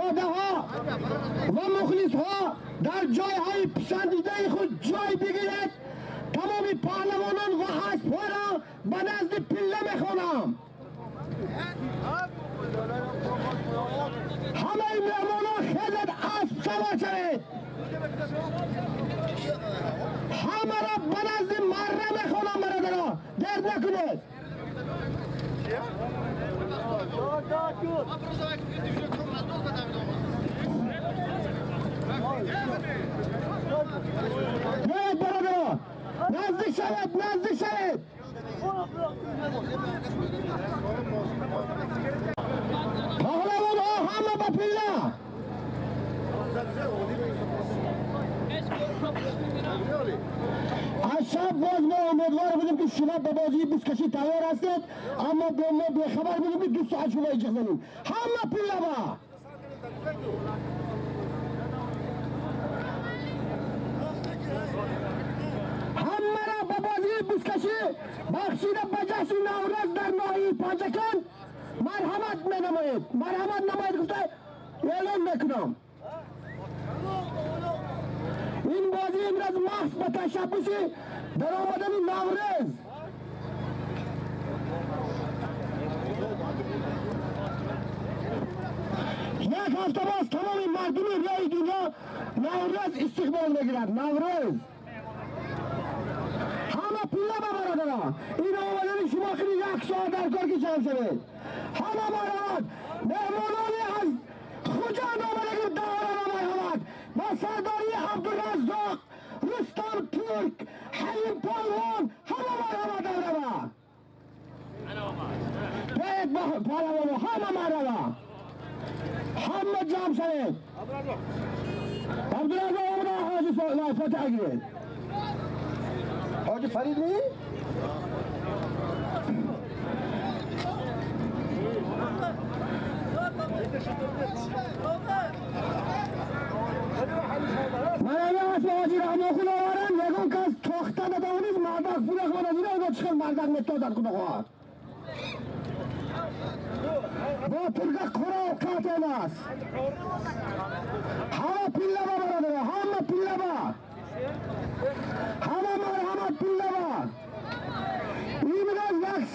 خانواده‌ها و مخلص‌ها در جای‌های پسندیده خود جای بگیرد. تمام پهلوانان و اسب‌ها را به نزد پله می‌خوانم. همه مهمانان خیزد اسب سوار شوید. همه را به نزد مره می‌خوانم. برادران درد نکنید. بیایید برادران، نزدیک شوید، نزدیک شوید. پهلوان ها همه به پله. از شب باز ما امیدوار بودیم که شما به بازی بزکشی تیار هستید، اما به ما بیخبر بودیم که 2 ساعت شما ایجاز زنیم. همه پله با همه را به بازی بزکشی بخشیده به جشن نوروز در ناحیه پنجکند مرحمت می نمایید. مرحمت نمایید گفته اعلام میکنم. این بازی امروز محض به تشبث در آمدن نوروز یک هفته باز تمام مردم روی دنیا نوروز استقبال میگیرد. نوروز همه پله به برادران. این آمدن شما خیلی 1 ساعت در کار که جمع شوید. همه مرحمت مهمانان از خجند آمدگی دوران مرحمت با سرداری عبدالرزاق، رستم ترک، حلیم پهلوان، همه مرحمت دوره. بیایید پهلوان، همه مرحمت، همه جمع شوید. عبدالرزاق آمده حاجی فاتحه گیرید. حاجی فرید نی؟ من از حاجی رحمان خدا آورم یگان کس تاخته ندانید مردک پول خود از اینا چخل مردک میتازد خدا خواهد با ترگه قرار قاتل است. همه پله با برادر، همه پله با، همه مرحمت پله با. امروز یک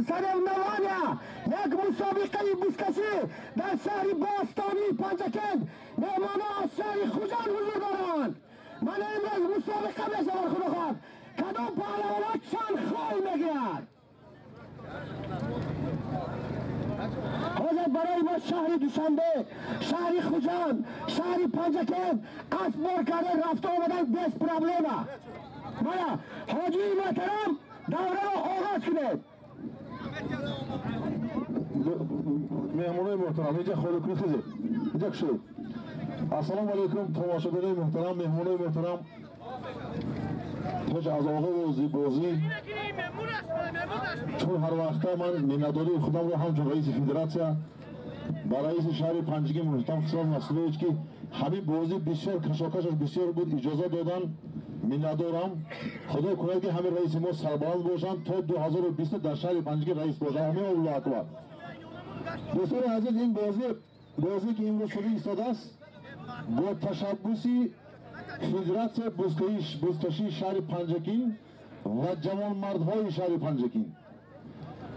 سرنوانیا یک مسابقه بزکشی در شهر باستانی پنجکند مهمانان از شهر خجند حضور دارند. من امروز مسابقه میشود خدا خواهد کدام پهلوان چند خال میگیرد. حاضر برای ما شهر دوشنبه، شهر خجند، شهر پنجکند اسب بار کرده رفته آمدن بس پرابلمه. مایا حاجی محترم دوره را آغاز کنید. مهمانای محترم اینجا خالکون خیزید اینجا شد. السلام علیکم تماشاگرای محترم، مهمانای محترم. پس از آغاز بازی چون هر وقت من منتداری خودم رو همچون رئیس فدراسیا با رئیس شهر پنجگی محترم خسرو مسئولیت که همین بازی بسیار کشاکشش بسیار بود اجازه دادن منتدارم. خدا کند که همین رئیس ما سربلند باشند تا 2020 در شهر پنجگی رئیس باشند. آمین. الله اکبر. دوستان عزیز، این بازی که امروز شده ایستاده است با تشبث فدراسیا بزکشی شهر پنجکین و جوانمردهای شهر پنجکین.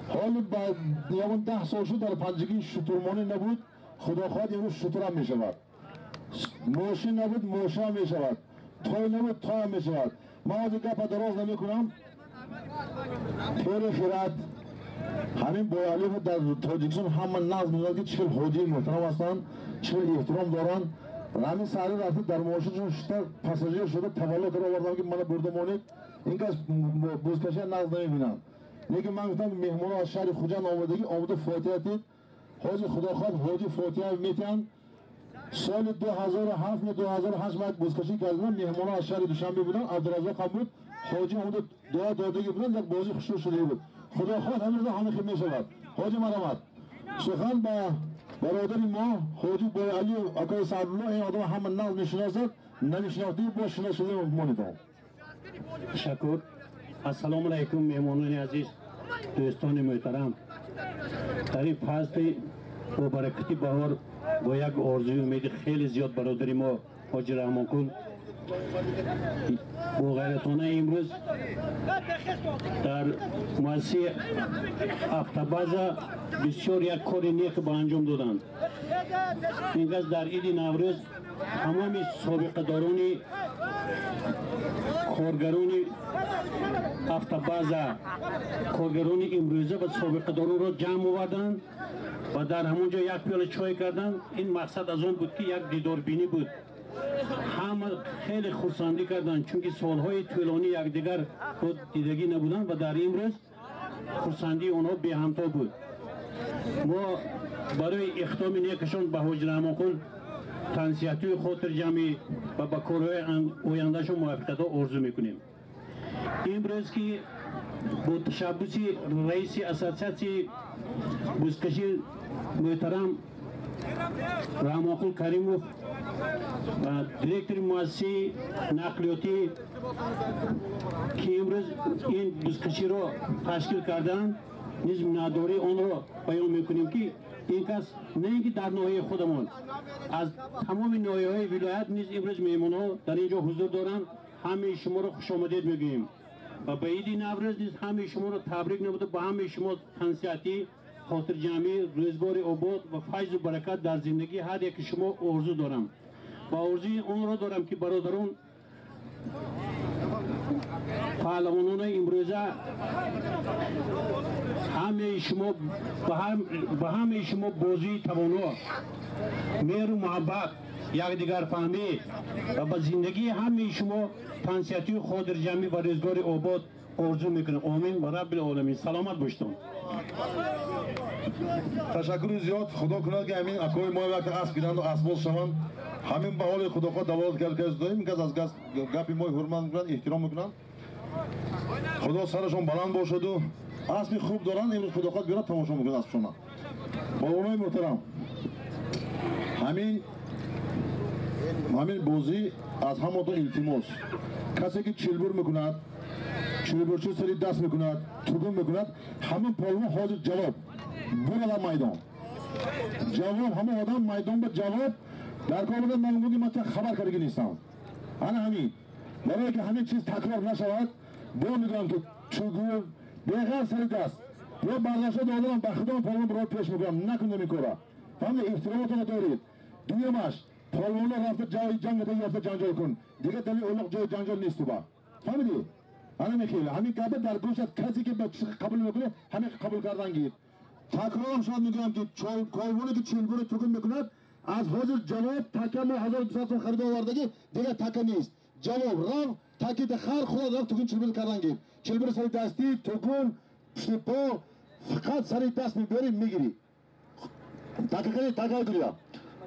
حال با 10 سال شد در پنجکین شترمانی نبود. خدا خواهد امروز شتر هم می شود. ماشین نبود موشه هم می شود. تای نبود تای هم می شود. من از گپ دراز نمی کنم. خیر خیرات همین بایالیف در تاجیکستان همه نظم میداد که چه حاجی محترم هستند، چه احترام دارند. همین سری رفته در ماشینشون شده پاساژیر شده تولد کرده آوردم که منو برده مانید. این کس بزکشی نظم نمیبینم. لیکن من گفتم مهمان‌ها از شهر خجند آمدگی آمده فاتحه دید. حاجی خدا خواهد حاجی فاتحه میتن. سال 2007 یا 2008 من بزکشی کردم. مهمان‌ها از شهر دوشنبه بودن، عبدالرزاق هم بود، حاجی آمده دعا دادگی بودن، یک بازی خوشحال شده بود. خدا خواهد همین روز همه خیر میشود. حاجی مرحمت. سخن با برادر ما حاجی بای علی آقای سعدالله، این آدم همه نظم میشناسد، نمیشناختی با شناس شده مانیدم. تشکر. السلام علیکم مهمانان عزیز، دوستان محترم. در این فصل با برکت بهار Бо як орзуи умеди хеле зиёд бародари мо Ҳоҷи Раҳмонқул бо ғайратона имрӯз дар муассисаи автобаза бисёр як кори нек ба анҷом доданд. Ин кас дар иди Наврӯз тамоми собиқадорони коргарони автобаза, коргарони имрӯза ва собиқадоронро ҷамъ оварданд ва дар ҳамон ҷо як пиёла чой карданд. Ин мақсад аз он буд, ки як дидорбинӣ буд. Ҳама хеле хурсандӣ карданд, чунки солҳои тӯлонӣ якдигар дидагӣ набуданд ва дар имрӯз хурсандии онҳо беҳамто буд. Мо барои иқдоми некашон ба Ҳоҷи Раҳмонқул тансиҳатии хотирҷамъӣ ва ба корҳои ояндашон муваффақиятҳо орзу мекунем. Имрӯз ки бо ташаббуси раиси ассотсиатсияи бузкашӣ муҳтарам Раҳмонқул Каримов ва директори муассисаи нақлиётӣ, ки имрӯз ин бузкаширо ташкил карданд, низ миннатдории онро баён мекунем, ки ин кас на ин ки дар ноҳияи худамон, аз тамоми ноҳияҳои вилоят низ имрӯз меҳмонҳо дар ин ҷо ҳузур доранд. Ҳамаи шуморо хушомадед мегӯем ва ба иди Наврӯз низ ҳамаи шуморо табрик намуда, ба ҳамаи шумо тансиҳатӣ, хотирҷамъӣ, рӯзгори обод ва файзу баракат дар зиндагии ҳар яки шумо орзу дорам ва орзуи онро дорам, ки бародарон паҳлавонони имрӯза ҳамаи шумо ба ҳамаи шумо бозии тавоно, меҳру муҳаббат, якдигарфаҳмӣ ва ба зиндагии ҳамаи шумо тансиҳатию хотирҷамъӣ ва рӯзгори обод орзу мекунам. Омин ва раббил оламин. Саломат бошед. Ташаккури зиёд. Худо кунад, ки ҳамин акои мо вақте асп гиранду аспоз шаванд, ҳамин ба ҳоли худохоҳ даволат кард. Кас аз гапи мо ҳурмат мекунанд, эҳтиром мекунанд. Худо сарашон баланд бошаду аспи хуб доранд. Имрӯз худохоҳ биёрад, тамошо мекунад аспшона. Бобонои муҳтарам, ҳамин бозӣ аз ҳаматон илтимос: касе ки чилбур мекунад, чилбурчи сари даст мекунад, тугун мекунад, ҳамин полвон ҳозир ҷавоб бурада майдон, ҷавоб ҳамон одам майдон ба ҷавоб дар кор буда. Ман мегӯям, ман хабар кардагӣ нестам. Ана ҳамин барое ки ҳамин чиз такрор нашавад, бо мегӯям, ки чугун беғар сари даст ё бардошта додарам, ба худо полвон бро пеш мекунам, накунем ин кора. Фаҳмида, эҳтиромотонро доред. Дуюмаш, полвонро рафта ҷои ҷанг ёфта ҷанҷол кун, дигар дали улуқ ҷои ҷанҷол нест ба. Фаҳмидӣ? Ана мехел ҳамин гапа дар гӯшат, касе ки ба қабул мекунад, ҳамин қабул кардан гир. Такрорам шояд мегӯям, ки полвоне ки чилбури тугун мекунад, аз ҳозир ҷавоб. Така мо 1200 сом харида овардагӣ, дигар така нест. Ҷавоб рав, такита хар худат рав, тугун чилбур кардан гир. Чилбури сари дастӣ, тугун, пушти по, фақат сари даст мебиёрӣ, мегирӣ. Така кардӣ, така гиря.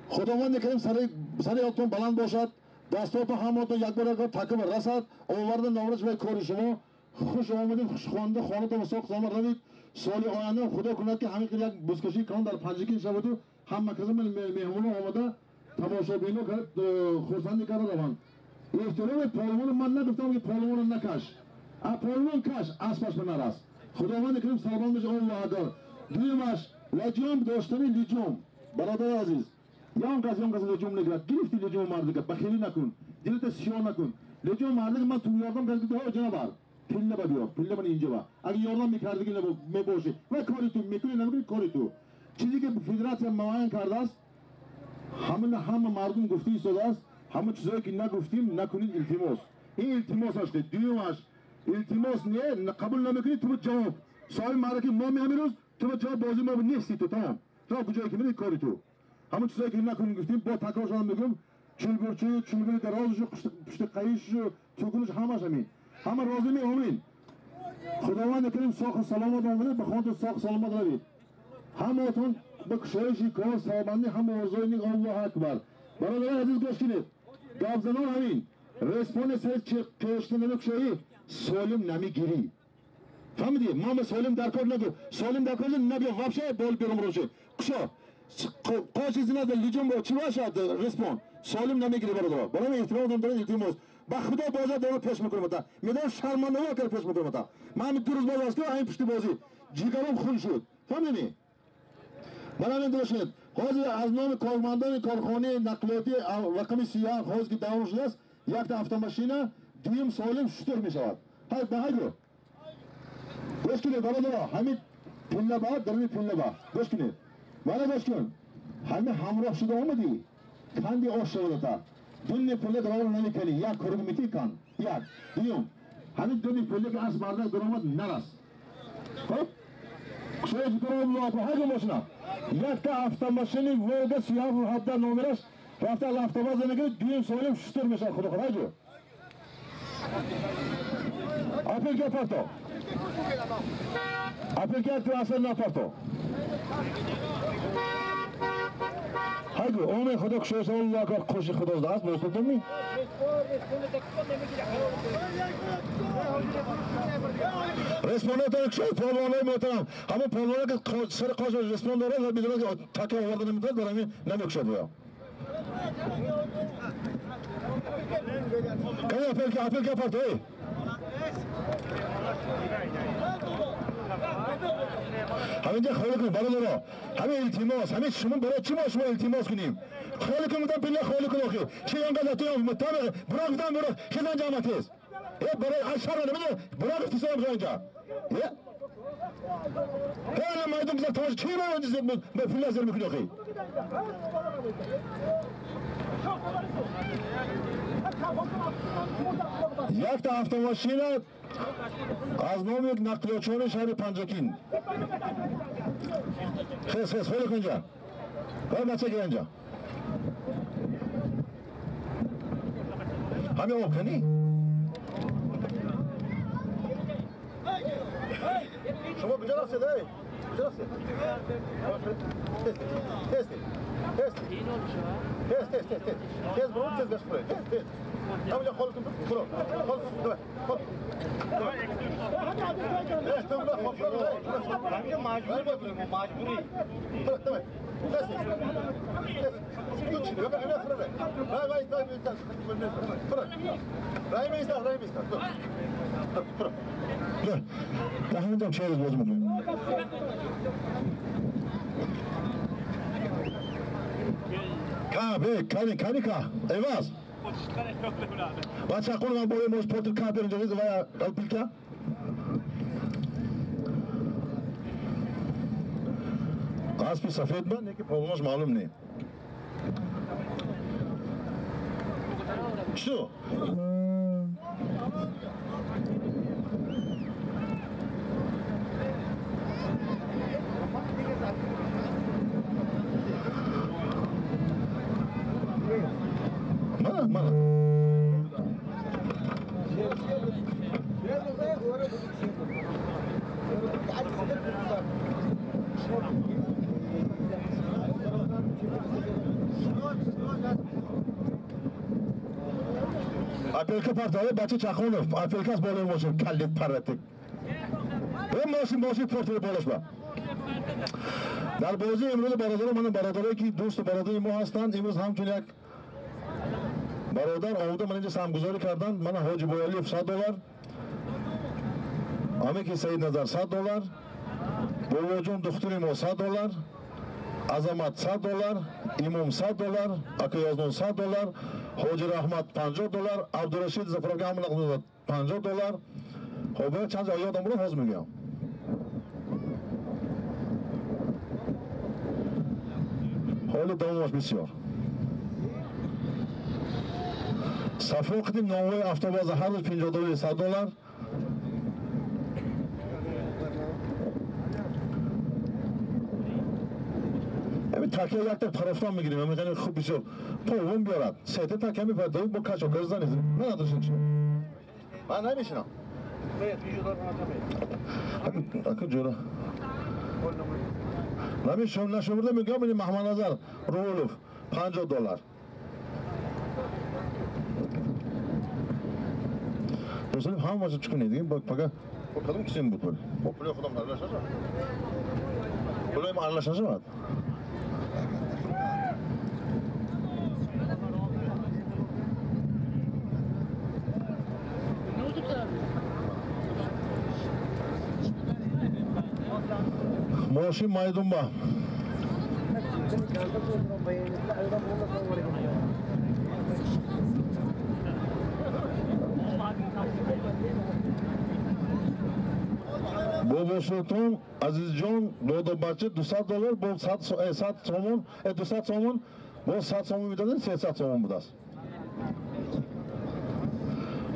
Худованди карим сари отон баланд бошад, дастотон ҳамаотон якбор якбор такба расад. Оварда наврӯз вай кори шумо. Хуш омадед, хушхонда хонатон соқ саломат равед. Соли оянда худо кунад, ки ҳамин як бузкашии калон дар Панҷакент шаваду ҳама каса меҳмоно омада, тамошобино хурсандӣ карда раванд. Эҳтироми полвону ман нагуфтам, ки полвону накаш, а полвон каш, аспаш ба нарас. Худованди карим саломат бошад. Аллоҳ акбар. Дуюмаш, лаҷом доштани лиҷом, бародари азиз, ягон кас ягон кас лиҷом мегирад. Гирифти лиҷом мардика, бахилӣ накун, дилата сиёҳ накун. Лиҷом мардика ман ту ёрдам кард, ки ҷанабар пилла ба биёр, пилла ман инҷа ба. Агар ёрдам мекардиги мебошӣ ва кори ту, мекунӣ, намекунӣ, кори ту. Чизе ки федератсия муайян кардааст, ҳамина ҳама мардум гуфта истодааст. Ҳама чизое ки нагуфтим, накунед, илтимос. Ин илтимос аст. Дуюмаш, илтимос не, қабул намекунӣ, ту ҷавоб соҳиби маъраки мо ҳамин рӯз, ту ҷавоб бозӣ мо нести, ту тамом то куҷое ки мери, кори ту. Ҳамон чизое ки накунем гуфтим, бо такрор шудам мегӯям: чилбурчи, чилбури дарозшу, пушти қайишшу, тугунаш, ҳамаш ҳамин. Ҳама розӣ? Омин. Худованди карим соҳу саломат омадед, ба хонатон соҳу саломат равед. Ҳамаотон ба кушоиши кор, савобандӣ, ҳама орзуи нек. Аллоҳу акбар. Бародарони азиз, гӯш кунед, гапзанон ҳамин респони сари қиёшта намекушоӣ, солим намегирӣ. Фаҳмидӣ? Ман ба солим дар кор нагӯ, солим дар кор набиё вообще, бол берум роши кушо қочи зинада лиҷум бо чӣ бошад, респон солим намегирӣ. Бародаро, барои эҳтироматон доред, илтимос, ба худо боза дора пеш мекунам, ата медонам, шармандаво кард пеш мекунам. Ата ман ҳамин 2 рӯз боз аст, ки ҳамин пушти бозӣ ҷигаром хун шуд. Фаҳмидӣ? Барои дошед. Ҳозир аз номи кормандони корхонаи нақлиётии рақами 37 ҳозир ки давом шудааст, якта автомашина дуюм солим шутур мешавад. Ҳай ба ҳайгу. Гӯш кунед бародаро, ҳамин пуллаба, даруни пуллаба. Гӯш кунед. Мана гӯш кун. Ҳамин ҳамроҳ шуда омадӣ, канди ош шавадата. Дунни пулла даровар намекунӣ, як курук метӣ кан. Як. Дуюм. Ҳамин дунни пулла ки аз мардак даромад нарас. Хоб? Кушоиш даромад ҳайгу мошина. Якта автомашини Волга 37 номераш рафта аз автобаза мегирад, дуюм солим шутур мешавад. Худо хоҳад. Ҳайгу. Апелка парто. Апелка ту асл напарто. Ҳайгу, омин худо кушоиш Аллоҳ акбар қуши худо аст, мостудами? Респондентон кушоиш полвонои муҳтарам. Ҳамон полвоно ки сари қош респонд дорад ва медонад ки така оварда наметавонад, барои ҳамин намекушад ӯ. Кани апелка, апелка парто, эй. Ҳаминҷа холӣ кун бародаро, ҳамин илтимос, ҳамин шумо барои чӣ мо шумо илтимос кунем? Холӣ кун гуфтам, пилла холӣ кун охи. Чи инқадар туям мутабиқ буроқ гуфтам, буроқ хизан ҷамъат аст. Э барои аз шарм намедонам, буроқ гуфтисам инҷа. Э? Ҳама майдон гузар тамошо чӣ мо ба пилла зер мекунӣ охи? Якта автомашина аз номи нақлиётчиёни шаҳри Панҷакент. Хес, хес, холӣ кун инҷа. Ҳай бача гир инҷа. Ҳамин об кунӣ? Шумо куҷо рафтед, эй? Куҷо рафтед? Тез, тез, тез. Тез, тез, тез, тез. Тез биров, тез гашт кунед. Тез, тез. Ҳаминҷа холӣ кун, биров. Холӣ кун, давай, хол. Ҳаминҷам чӣ рӯз бозӣ мекунем? Ка, бе, кани, кани ка, эваз. Бача қон ман болои мош потр ка беринҷа ва алпилка. Аспи сафед ба, неки полнош маълум не. Что? Мана, мана. Апелка партове бача Чахонов, апелкас болои мошин каллит паратик. Э мошин, мошин портери болош ба. Дар бозии имрӯз бародарон, ман бародарое ки дӯсту бародари мо ҳастанд, имрӯз ҳамчун як бародар омада ман инҷа саҳмгузорӣ карданд. Мана Ҳоҷи Боялиев $100, Амики Саидназар $100, Бобоҷон духтури мо $100, Азамат $100, Имом $100, Ака Ёзнон $100, Ҳоҷи Раҳмат $50, Абдурашид Зафаров ҳамалақ $50. Хоб, чанд ҷо ёдам бурад, ҳозир мегӯям. Ҳоли давомаш бисёр. Сафо қидим номҳои автобаза ҳар рӯз $50, $100. Ҳамин такя якта тарафтан мегирем, ҳамин хеле хуб бисёр. Полвон биёрад. Сете такя мепардоем, бо качо гирзанед. Ман надошем чи. Ман намешинам. Ака ҷура. Намешинам, нашумурда мегӯям, ин Маҳмадназар Рулов $50. Дӯстон, ҳамаашо чӣ кунед? Дигар пага кадом кисем буд пул? Бо пули худам аралаш нашавад. Пулои ман аралаш нашавад. Мошин майдунба. Бобо Султон Азизҷон додобача $200 бо 100 сомон, 200 сомон, бо 100 сомон медоданд, 300 сомон будааст.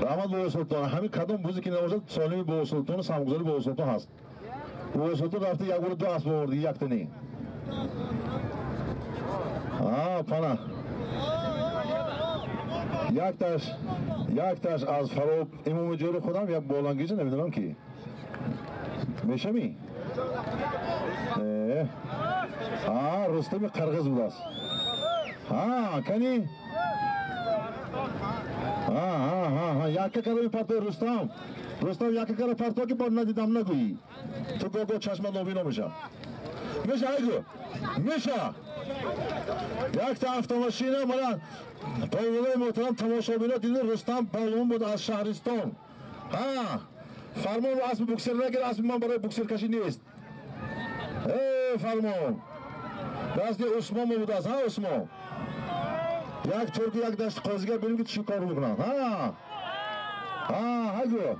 Раҳмат Бобо Султон. Ҳамин кадом бузе ки набошад, солими Бобо Султону самгузори Бобо Султон ҳаст. Бобо Султон рафта як бора ду асп овард, якта не. Пана. Якташ аз Фароб имоми ҷори худам, як болангиҷа намедонам ки. Мешами? Рустами Қирғиз будааст. Кани? Якка кара парто Рустам. Рустам якка кара парто ки бор надидам нагӯӣ. Ту го чашма нобино меша. Меша айгу. Меша. Якта автомашина мана палвонои муҳтарам тамошобино диди Рустам палвон буд аз шаҳристон. Фармон асби буксир нагир, асби ман барои буксиркашӣ нест. Фармон. Дасти Усмон будааст, Усмон. Як турки як дашти қозига бинем ки чӣ кор мекунанд. Ҳайгу.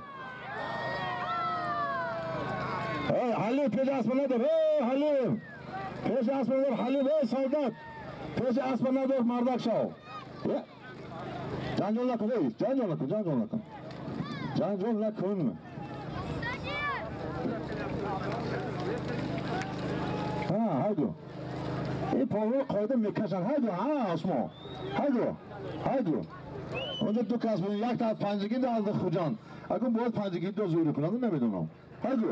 Ҳалим пеши асба надор. Ҳалим. Пеши асба надор, Ҳалим, солдат. Пеши асба надор, мардак шав. Ҷанҷол накун, ҷанҷол накун, ҷанҷол накун. Ҷанҷол накун. Ҳайду. Ин палвон қоида мекашанд. Ҳайду, Усмон. Ҳайду, ҳайду. Онҷо ду кас буд, якта аз Панҷагинд, аз Хуҷанд. Акун бояд Панҷагиндо зӯрӣ кунанд, намедонам. Ҳайду.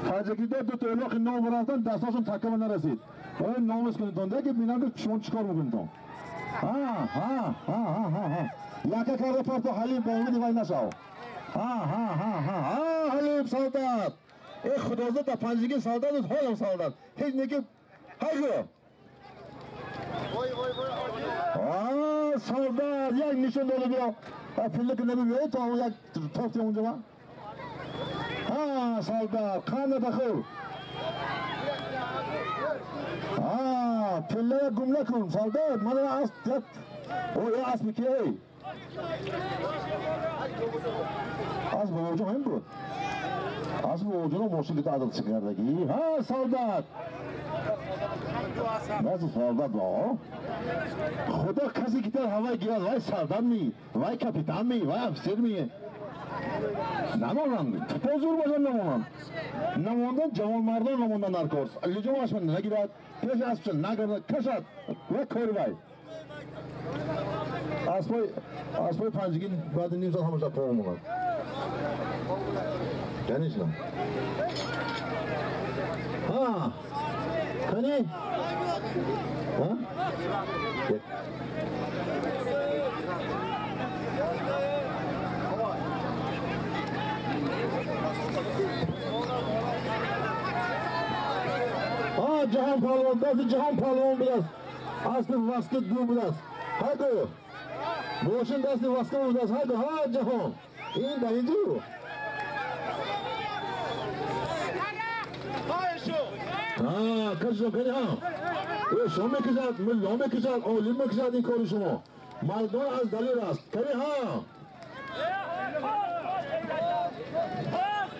Панҷагиндо ду та элоқи ном рафтан, дасташон такама нарасид. Бояд номус кунедтон, ки бинам ки шумо чӣ кор мекунедтон. Яка карда парто Ҳалим ба умеди вай нашав. Ҳалим солдат. Худозод дар Панҷагинд солдат буд, ҳолам солдат. Ҳеҷ неки. Ҳайгу. Солдат як нишон дода биё. Пилла ки набиё то як тофти онҷо ва. Солдат қанда тахӯр. Пилла гум накун солдат. Мана асп як. О, аспи ки эй? Асп бобоҷон ҳам буд. Асп бобоҷон мошин дида адал чиқардагӣ. Солдат. Баъзе солдат ба. Худо касе ки дар ҳавай гирад, вай солдат ми, вай капитан ми, вай офисер ми. Намонанд. Тупо зур бошад намонанд. Намондан ҷавонмардон намондан дар кор. Лиҷомаш нагирад, пеш аспша нагардад, кашад ва кори вай. Аспои Панҷагинд баъди ним соат ҳамаша по монад. Конечно. Кани? Ҷаҳон палвон, дасти Ҷаҳон палвон будааст. Аспи васки ду будааст. Ҳайду. Мошин дасти васка будааст. Ҳайду, Ҷаҳон. Ин дар инҷо. Кашо кани шумо мекашад, мулло мекашад, олим мекашад ин кори шумо. Майдон аз далер аст. Кани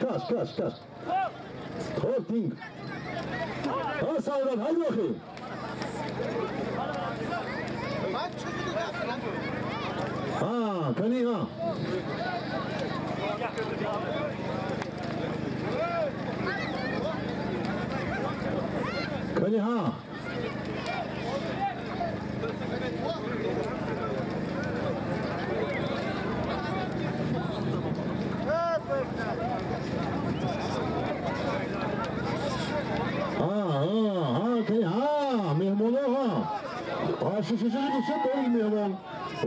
Каш, каш, каш. Тортинг. Солдат, ҳайду охи. Кани Кани кани меҳмоно шо дорӣ меҳмон.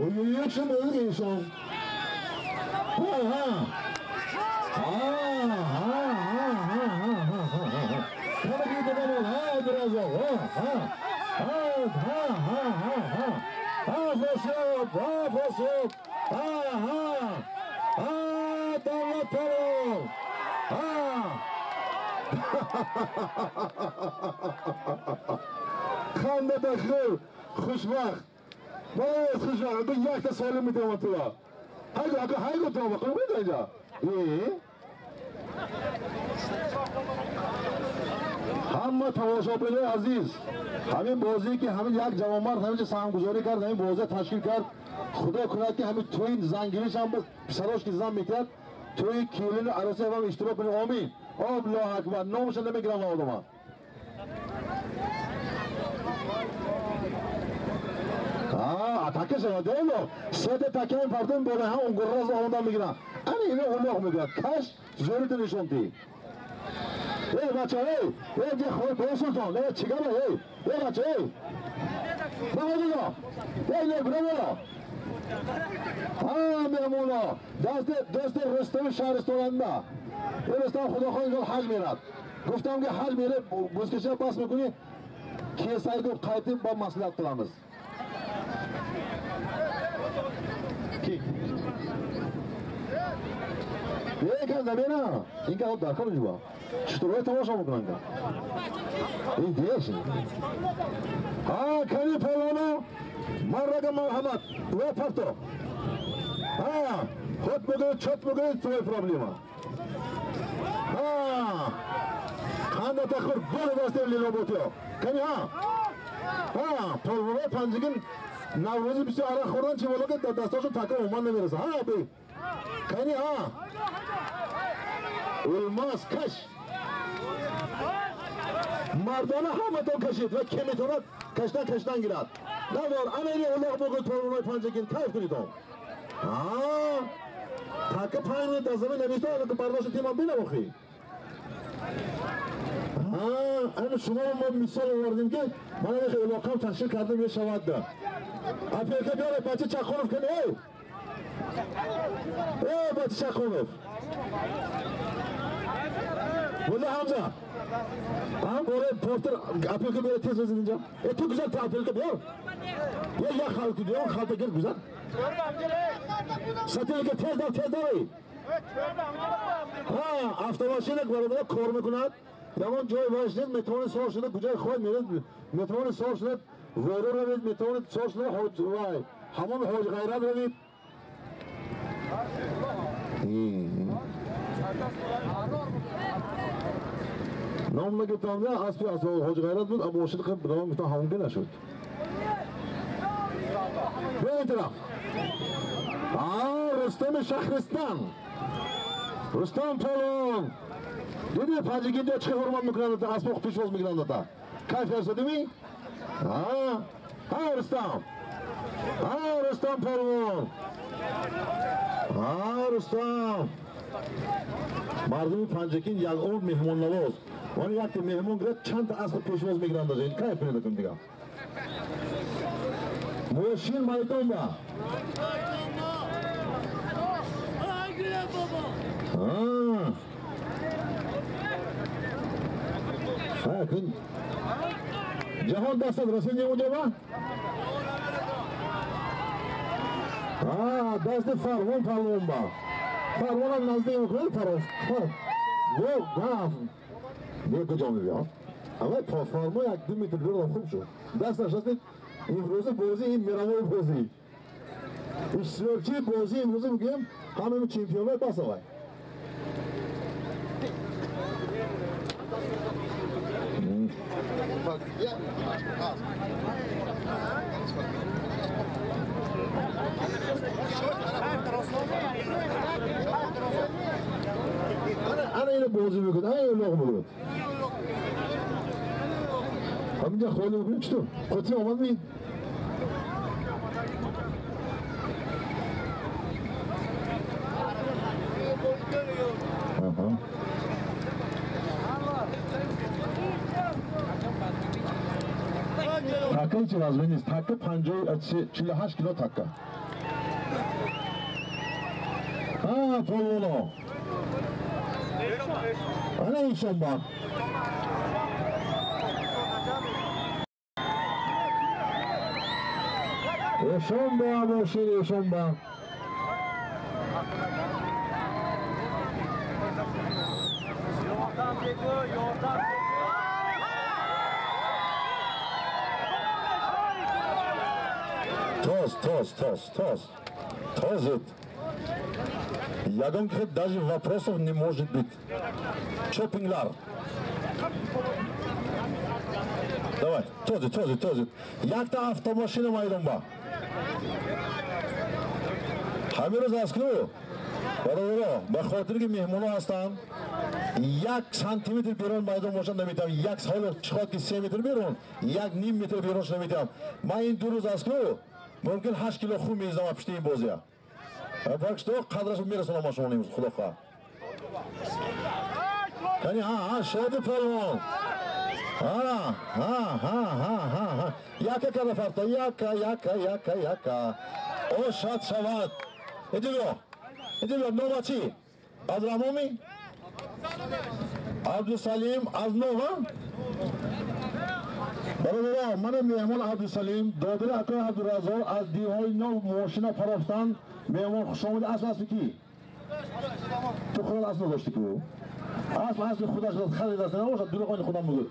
Ой, шо дорӣ инсон. Хандата хӯр, хушбахт. Боз хушбахт. Ду якта солим метавонад тура. Ҳайго, ака ҳайго то ба қурбон инҷа. Э? Ҳама тамошобинои азиз, ҳамин бозие ки ҳамин як ҷавонмард ҳаминҷа саҳмгузорӣ кард, ҳамин бозия ташкил кард, худо кунад ки ҳамин тӯи зангириш ҳам писарош ки зан мекард, тӯи келину арӯсӣ ҳам иштирок кунед. Омин. Аллоҳу акбар. Номашро намегирам одама. Атака шава дело. Сете таке мепартем боло ҳам он гурроз омода мегирам. Ани ино улоқ мегӯяд. Каш зӯрито нишон дӣ. Эй бача, эй! Эй, де хой бо султон, эй, чӣ гапа, эй! Эй бача, эй! Баҳодино! Эй, не, бро! Ҳа, меҳмоно! Дасти Рустами шаҳристонанда. Эй Рустам, Худо хоҳад, ҳаҷ мерад. Гуфтам ки ҳаҷ мере, бузкаша бас мекунӣ, кесай гуфт, қайтиб бо маслиҳат қиламиз. Ки? Эй, кан намера! Ин ка дар кор ҷуба. Чутур тамошо мекунанд? Ин деш. Ҳа, кани полоно, маррага марҳамат, ва парто. Ҳа, худ бигӯ, чот бигӯ, твоя проблема. Ҳа, қанда тахур боло дастем лилоботиё. Кани ҳа? Ҳа, полвоно панҷигин наврӯзи бисёр арақ хӯрдан чи боло ки дастошон така умуман намерасад. Ҳа, би. Кани ҳа? Улмаз каш. Мардона ҳаматон кашид ва ки метавонад каштан каштан гирад. Навор, ана ини улоқ богӯ полвонои панҷагин кайф кунидон. Ҳа, така 5 минут дар замин намеистод, ки бардошти тимам бинавохӣ. Ҳа, ана шумо мо мисол овардем ки ман ин улоқам ташкил карда мешавад. Апелка биёре, бача Чақонов кани, эй! Эй, бача Чақонов! Була Ҳамза! Ҳам боре портер апелка биёре тез бизин инҷа. Э, ту гузар, ту апелка биёр. Я як халти биёр, халта гир гузар. Сателика тез дав, тез дави. Ҳа, автомашина бародар кор мекунад. Ягон ҷой ваш нест, метавонед сор шуда куҷои хоҳед меред, метавонед сор шуда вору равед, метавонед сор шуда ҳоҷ вай, ҳамон ҳоҷ ғайрат равед. Ном нагирифтам, аспи аз ҳоҷ ғайрат буд, аммо ошиқ ном гуфтам ҳамонги нашуд. Биё ин тараф. Рустами Шахристан. Рустам полон. Дидӣ панҷигинҷо чӣ ҳурмат мекунанд, аспо пешвоз мегиранд та. Кайф карсодимӣ? Ҳа, Рустам. Ҳа, Рустам полон. Ҳа, Рустам. Мардуми Панҷакин як умр меҳмоннавоз. Вани якте меҳмон гирад, чанд та асп пешвоз мегиранд аз ин. Кайф кунед дига. Мошин майдон ба. Ҳа, кун. Ҷаҳон дастат расид онҷо ба? Ҳа, дасти Фарвон палвон ба. Фарвонам наздик мекунад, Фарвон. Бо, ҳа. Не куҷо мебиёд? Аввал Фармо як 2 метр бирдам хуб шуд. Дасташ расид. Имрӯза бозӣ ин мировой бозӣ. Иштирокчии бозӣ имрӯза мегӯям ҳамаи чемпионҳои бас авай. Ана ино бозӣ мекунад, ана ино лоқ мекунад. Ҳаминҷа холӣ мекунем читор? Қутӣ омад ми? Така ҳеҷ вазме нест. Така 48 кило така. Ҳа, полвоно. Ана иншонба. Эшонба, мошин эшонба. Тоз, тоз, тоз, тоз. Тозит. Ягон даже вопросов не может быть. Чопинглар. Давай, тозит, тозит, тозит. Якта автомашина майдонба. Ҳамин рӯз аз ку бародаро, ба хотире ки меҳмонҳо ҳастанд, 1 сантиметр берун майдон бошад наметавам, як ҳоло чӣ ки 3 метр берун, 1.5 метр берун шуда наметавам. Ман ин 2 рӯз аз ку мумкин 8 кило хун мезанам пушти ин бозия. Так что қадрашро мерасонам ма шумо имрӯз, худо хоҳад. Кани ҳа ҳа шоди палвон. Ҳа ҳа ҳа ҳа ҳа ҳа. Яка када фарта, яка яка яка яка. О шад шавад. Иди биё. Иди биё, нома чӣ? Абдурахмонми? Абдусалим аз нова? Бародаро, мана меҳмон Абдусалим, додари акои Абдураззоқ аз деҳои нов мошина парофтанд. Меҳмон хуш омадӣ. Асл асли кӣ? Ту худат асл надоштӣ ку? Асл асли худаш харид аст, набошад, дурӯғ оини худам бигӯ.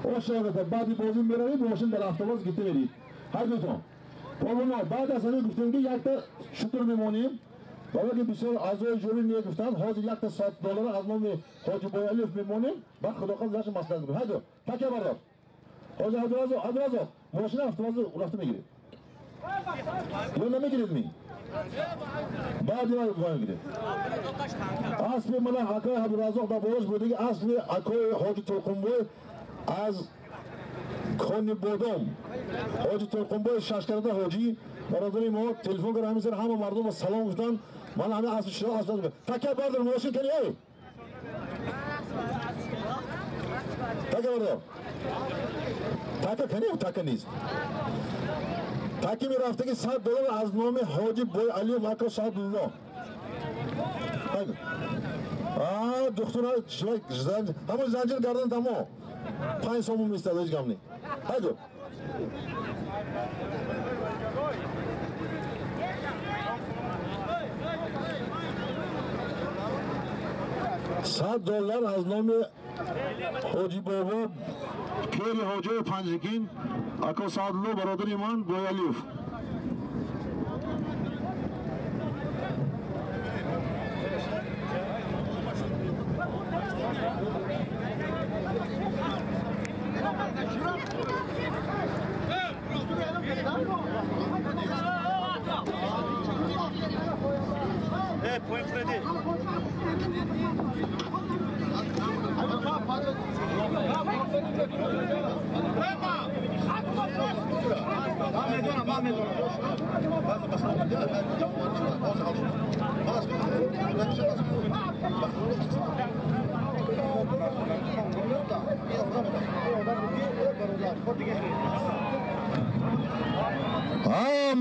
О шояд баъди бозӣ меравед, мошин дар автобус гирифта мерид. Ҳар дутон. Полвоно, баъд аз ҳамин гуфтем ки якта шутур мемонем. Баъд ки бисёр аъзои жюри мегуфтанд, ҳозир якта 100 доллар аз номи Ҳоҷи Боялиев мемонем, баъд худо хоҳад заша маслиҳат мекунем. Ҳайдо, такя бардор. Ҳоҷи Абдураззоқ, Абдураззоқ, мошина автобус рафта мегиред. Ё намегиред ми? Баъди мегиред. Асли мана акои Абдураззоқ дар болош будаги асли акои Ҳоҷи Толқунбой аз Кони Бодом. Ҳоҷи Толқунбой шашкарда ҳоҷӣ бародари мо телефон кард, ҳамин сар ҳама мардумро салом гуфтанд. Ман ҳама асли шумо асл такя бардор, мошин кани эй. Такя бардор. Така кани, така нест. Таки мерафтаги 100 доллар аз номи Ҳоҷи Бой Алиев ако Саъдулло. А, духтура ҳамон занҷир гардан тамо. 5 сомон меистад, ҳеҷ гап не. Ҳайдо. $100 доллар аз номи Ҳоҷи Бобо пери ҳоҷои Панҷакин ако Саъдулло бародари ман Боялиев.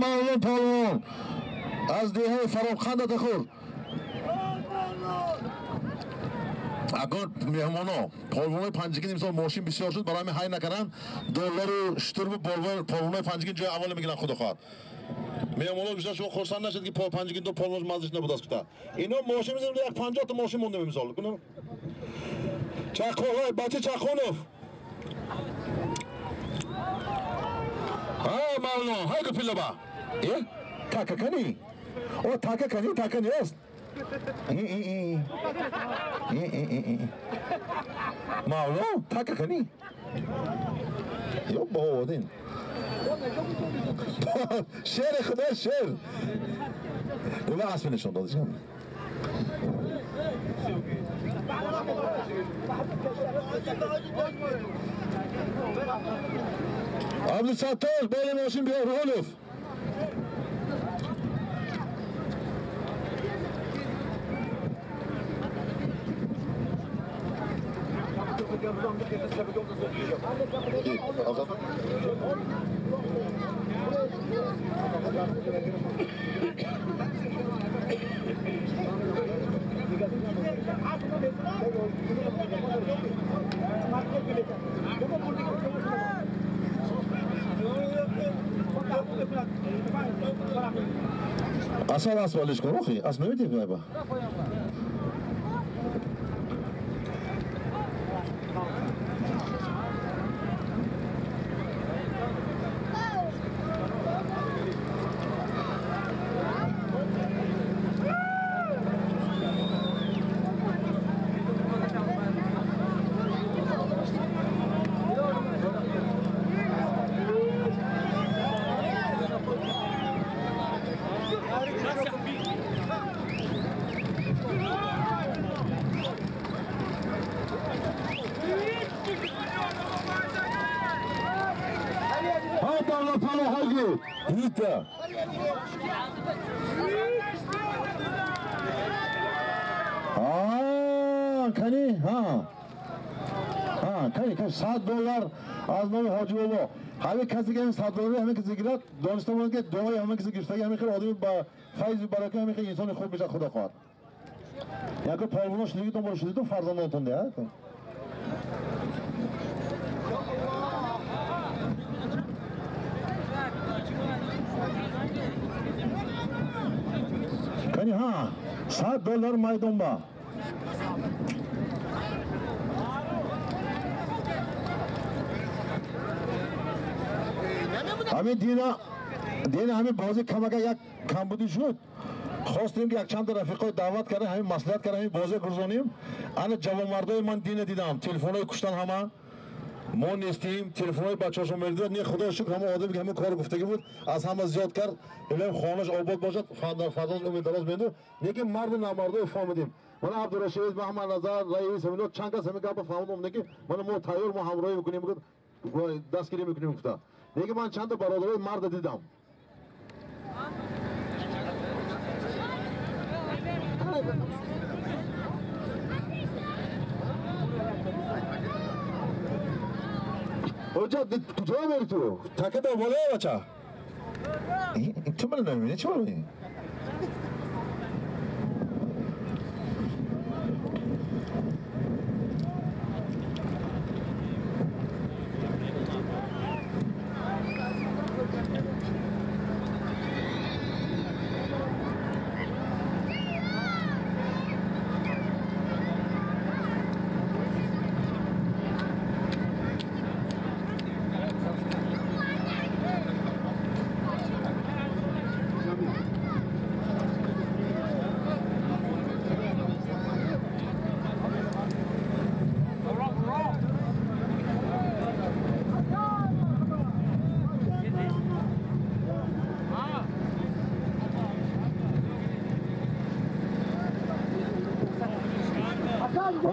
Мавлон палвон аз деҳаи Фароқанда тахур. Агар меҳмоно полвонои Панҷакин имсол мошин бисёр шуд, барои ҳамин ҳай накарданд, доллару штурму полвонои Панҷакин ҷои аввал мегиранд, худо хоҳад. Меҳмоно гуфтанд шумо хурсанд нашед ки Панҷакин ду полвонош маззиш набудааст гуфта. Ино мошин мезананд, як 50 та мошин мондем имсол. Чақхоҳой, бача Чақхонов. Ҳа, Мавлон, ҳай гу пиллаба. Э? Така кани? О, така кани, така нест. Мавлон, така кани? Ё боводин. Шери худо шер. Гула асби нишон додиш. Абдусаттор, боли мошин биё, Руҳулов. Асал асп валиш кун, охи, асп наметиҳӣ ба? доллар тало ҳоҷи. Ҳита. Кани, ҳа. Ҳа, кани, кани $100 аз номи Ҳоҷи бобо. Ҳамин касе ки ҳамин $100 ҳамин касе гирад, дониста бошад ки дуои ҳамин касе гирифтаги ҳамин хел одами ба файзу барака ҳамин хел инсони хуб мешавад, Худо хоҳад. Яко полвоно шудагитон бо шудитон фарзандонтон де, ҳа? Кани, ҳа, $100 майдон ба. Ҳамин дина ҳамин бозӣ камака як камбудӣ шуд. Хостем ки якчанд рафиқои даъват карда, ҳамин маслиҳат карда, ҳамин бозӣ гузаронем. Ана ҷавонмардои ман дина дидам, телефонҳои куштан ҳама. Мо нестем, телефонҳои бачаҳошон меридод. Не, Худо шукр, ҳамон одаме ки ҳамин корро гуфтагӣ буд, аз ҳама зиёд кард. Илоҳим хонаш обод бошад, фарзанд умед дароз менду. Лекин марду намардои фаҳмидем. Мана Абдурашид, Маҳмадназар, раис, ҳамино чанд кас ҳамин гапро фаҳмидам, ки мана мо тайёр, мо ҳамроҳӣ мекунем, дастгирӣ мекунем гуфта. Лекин ман чанда бародарои марда дидам. Ҳоҷат, куҷо мери ту? Така дар болоя бача. Ту мана намебинӣ, чӣ мебинӣ?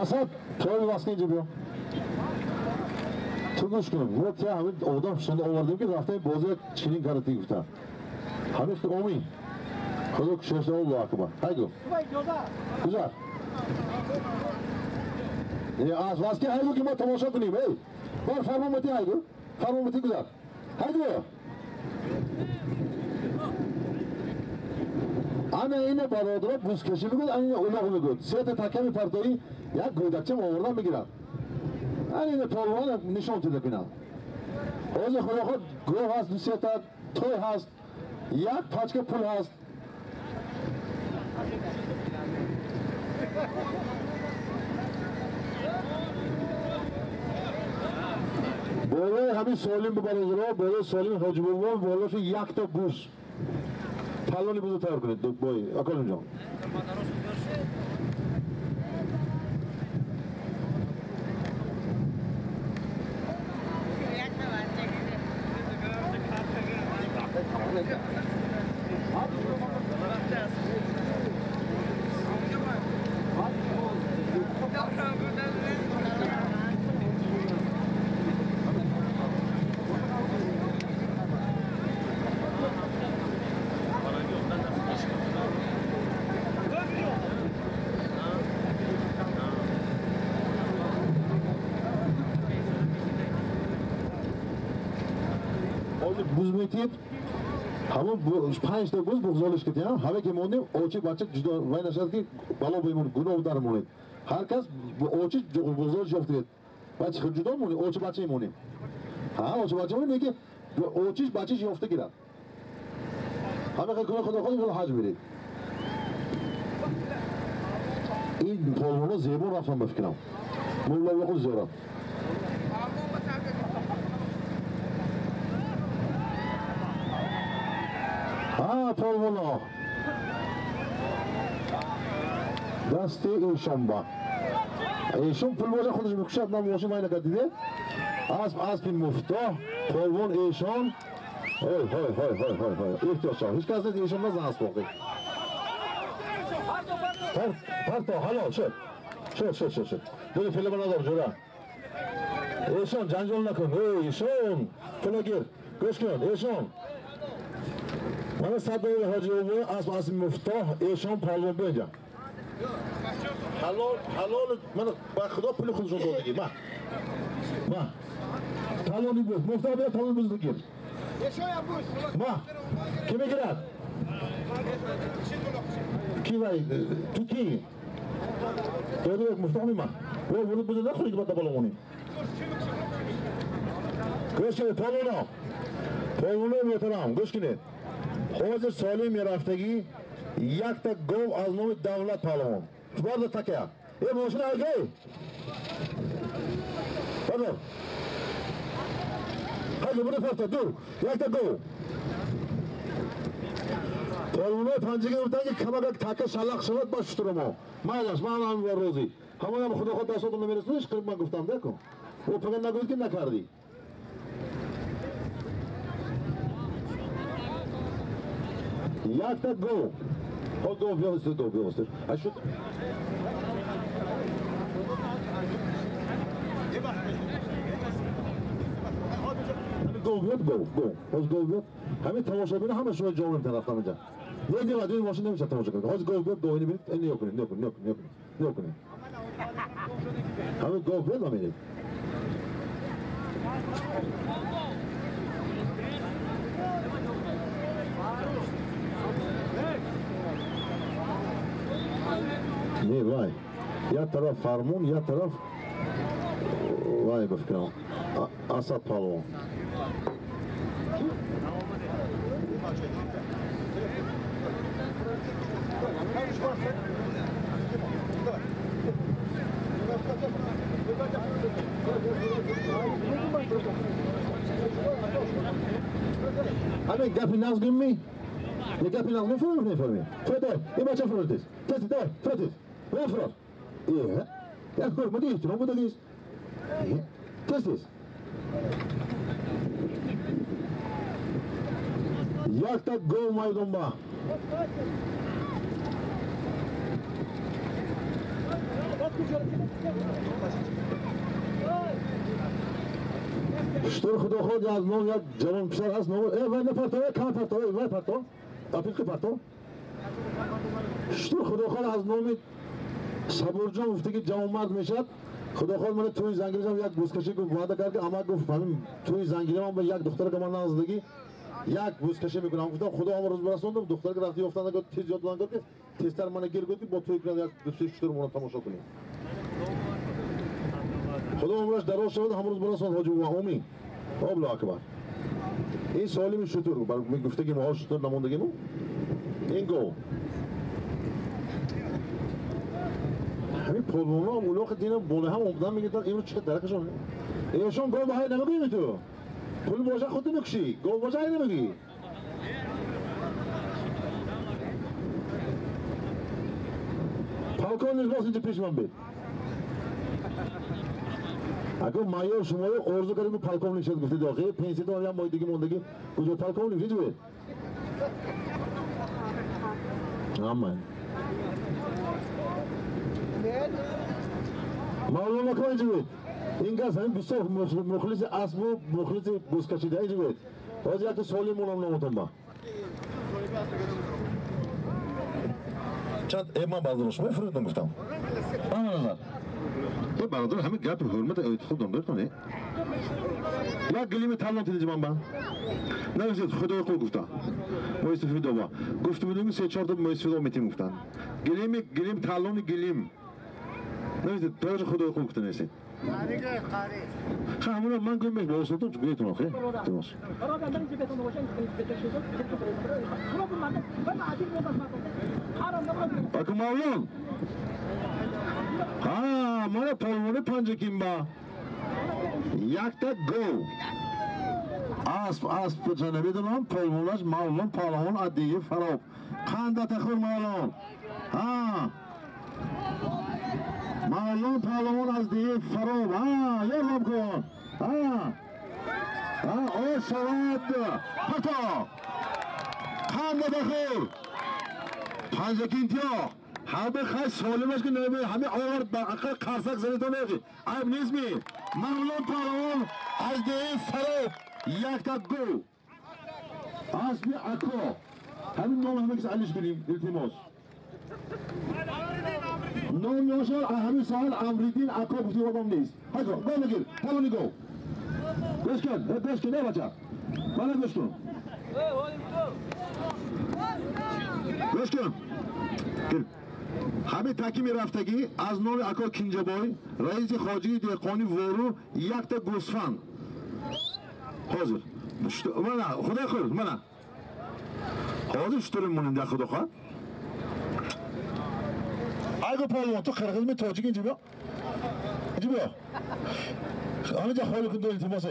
Асад, тои васни инҷо биё. Ту гӯш кун, мо тя ҳамин одам шунда овардем ки рафтаи бозия чилин карда гуфта. Ҳамин омин. Худо кушошда Аллоҳу акбар. Ҳайгу. Гузар. Аз васки ҳайгу ки мо тамошо кунем, эй. Бар фармон бити ҳайгу. Фармон бити гузар. Ҳайгу. Ана ина бародаро бузкашӣ мегӯяд, ана ина улоғ мегӯяд. Сета така мепартоӣ, як гӯдакчам овардан мегирад. Ана ина полвон нишон тида кунад. Ҳозир Худо хоҳад гов ҳаст, ду сета, той ҳаст, як пачка пул ҳаст. Болои ҳамин солим бародаро, болои солим Ҳоҷи бобо, болои якта буз. Талони бузу тайёр кунед, бой, Аколимҷон. Буз метиҳед, ҳамон панҷта буз буғзолиш кардем, ҳама ки мондем, очи бача ҷудо вай нашад ки бало бимонед, гуноҳ дар монед. Ҳар кас очи буғзолиш ёфтед. Бача худ ҷудо монед, очи бача мемонем. Ҳа, очи бача монем, лекин очиш бачаш ёфта гирад. Ҳама хел Худо хоҳад иншоаллоҳ ҳаҷ меред. Ин полвоно зебо рафтан ба фикрам. Мулло худ зиёрат. Ҳа, полвоно. Дасти эшон ба. Эшон пул боша худаш мекушад, на мошин вай накард, диде? Асп, аспи муфтоҳ, полвон эшон. Ой, ой, ой, ой, ой, ой. Эҳтиёт шав. Ҳеҷ кас нест, эшон назан асп боқӣ. Парто, ҳалол шуд. Шуд, шуд, шуд, шуд. Дури филма надор, ҷура. Эшон, ҷанҷол накун. Эй, эшон, пула гир. Гӯш кун, эшон. Мана садои ҳоҷи Умар асп аз Муфтоҳ, эшон палвон бинҷа. Ҳалол, ҳалол, мана ба Худо пули худашон додагӣ. Ма. Ма. Талони буз, Муфтоҳ биё талон буз бигир. Ма. Ки мегирад? Ки вай? Ту ки? Доди Муфтоҳ мема. Вой, буду буду нахӯри ки ба боло монӣ. Гӯш кунед, палвоно. Палвоно муҳтарам, гӯш кунед. Ҳозир соли мерафтагӣ якта гов аз номи давлат палвон. Барда такя. Э, мошина айгай. Барда. Ҳайда, буду парта, дур. Якта гов. Палвонои панҷига гуфтанд ки камакак така шалақ шавад ба шутурамо. Майлаш, ман ҳам розӣ. Ҳамонам Худо хоҳад дастотон намерасониш, қирб ман гуфтам, декун. Ӯ фақат нагӯед ки накардӣ. Якта гов. Ҳо гов биёст, гов биёст. Ашуд. Ҳамин гов биёд, гов, гов. Ҳоз гов биёд. Ҳамин тамошобино ҳама шумо ҷо мемтан рафтам инҷа. Як дақиқа ин мошин намешавад тамошо кунед. Ҳоз гов биёд, говини бинед, ин нигоҳ кунед, нигоҳ кунед, нигоҳ кунед, нигоҳ кунед. Ҳамин гов биёд ва меред. Не, вай. Як тараф фармон, як тараф вай ба фикрам. Асад палвон. Ҳамин гапи нағз гӯмӣ? Як гапи нағз мефаҳмӣ, мефаҳмӣ? Фротер, ин бача фротис. Тез, дай, фротис. Мефрот. Э, як ҳурмати эҳтиром будагист. Э, тез, тез. Якта гов майдонба. Штур Худо хоҳад аз ном як ҷавон писар ҳаст, ном э вай напарто, э кам парто, э вай парто, апилқи парто. Штур Худо хоҳад аз номи Сабурҷон гуфта ки ҷавонмард мешавад. Худо хоҳад мана тӯи зангирам як бузкашӣ гуфт, ваъда кард ки амак гуфт ҳамин тӯи зангирам ба як духтара ки ман наздагӣ як бузкашӣ мекунам. Гуфтам Худо ҳам рӯз барасондам, духтара ки рафти ёфтан гуфт тез ёд додам, гуфт ки тезтар мана гир гуфт ки бо тӯй кунад як ду-се штур моро тамошо кунем. Худо умраш дароз шавад, ҳам рӯз барасонд ҳоҷи Умин. Аллоҳу акбар. Ин солими шутур, гуфтаги мо шутур намондагиму. Ин гов. Ҳамин полвоно улоқи динам боле ҳам омадан мегирданд, имрӯз чӣ даракашон. Эшон гов ҳай намегӯӣ ту. Пул боша худ мекушӣ, гов боша ҳай намегӯӣ. Полковник боз инҷа пеш ман бед. Агар майор шуморо орзу кардем ки полковник шуд гуфтед охир, пенсиятон як моҳи дига мондагӣ, куҷо полковник шуд буд? Аман. Мавлоно кон инҷа буд. Ин газ ҳамин бисёр мухлиси асбу мухлиси бузкашида инҷа буд. Ҳозир якта соли монам номатон ба. Чанд ман баъзан шумо фурӯдам гуфтам. Назар. Э бародар ҳамин гапи ҳурмат худам доритон э? Як гилими таллон тиди ман ба. Нависед Худои қул гуфта. Моисафидо ба. Гуфта будем се-чор та моисафидо метим гуфтан. Гилими гилим таллони гилим. Нависед тоже Худои қул гуфта нависед. Ха ҳамона ман гӯем бо осотон гӯетон охе. Тимос. Аку Мавлон. Ҳа, мана полвони панҷакимба. Якта гов. Асп, асп ча намедонам, полвонаш Мавлон палвон аддиги фароб. Қандата хур Мавлон. Ҳа. Мавлон палвон аз диги фароб. Ҳа, ёрдам кун. Ҳа. Ҳа, о шавад. Пато. Қандата хур. Панҷакинтиё. Ҳама хай солимаш ки намебинед, ҳама овард ба ақал қарсак занитон нехи. Айб нест ми? Мавлон палвон аз деҳи Фароб Якта гов. Аспи ако. Ҳамин ном ҳама кис алиш кунем, илтимос. Номи ошон ҳамин саҳар Амриддин ако гуфти одам нест. Ҳаго, гов бигир, фалони гов. Гӯш кун, гӯш кун, эй бача. Мана гӯш кун. Гӯш кун. Ҳамин такими рафтагӣ аз номи ако Кинҷабой, раиси хоҷагии деҳқони Вору, якта гӯсфанд. Ҳозир. Мана, худо хӯр, мана. Ҳозир шутурим монем дар худо хоҳад. Айго полвон, ту қирғизми тоҷик инҷо биё. Инҷо биё. Ҳаминҷа холи кун, илтимос.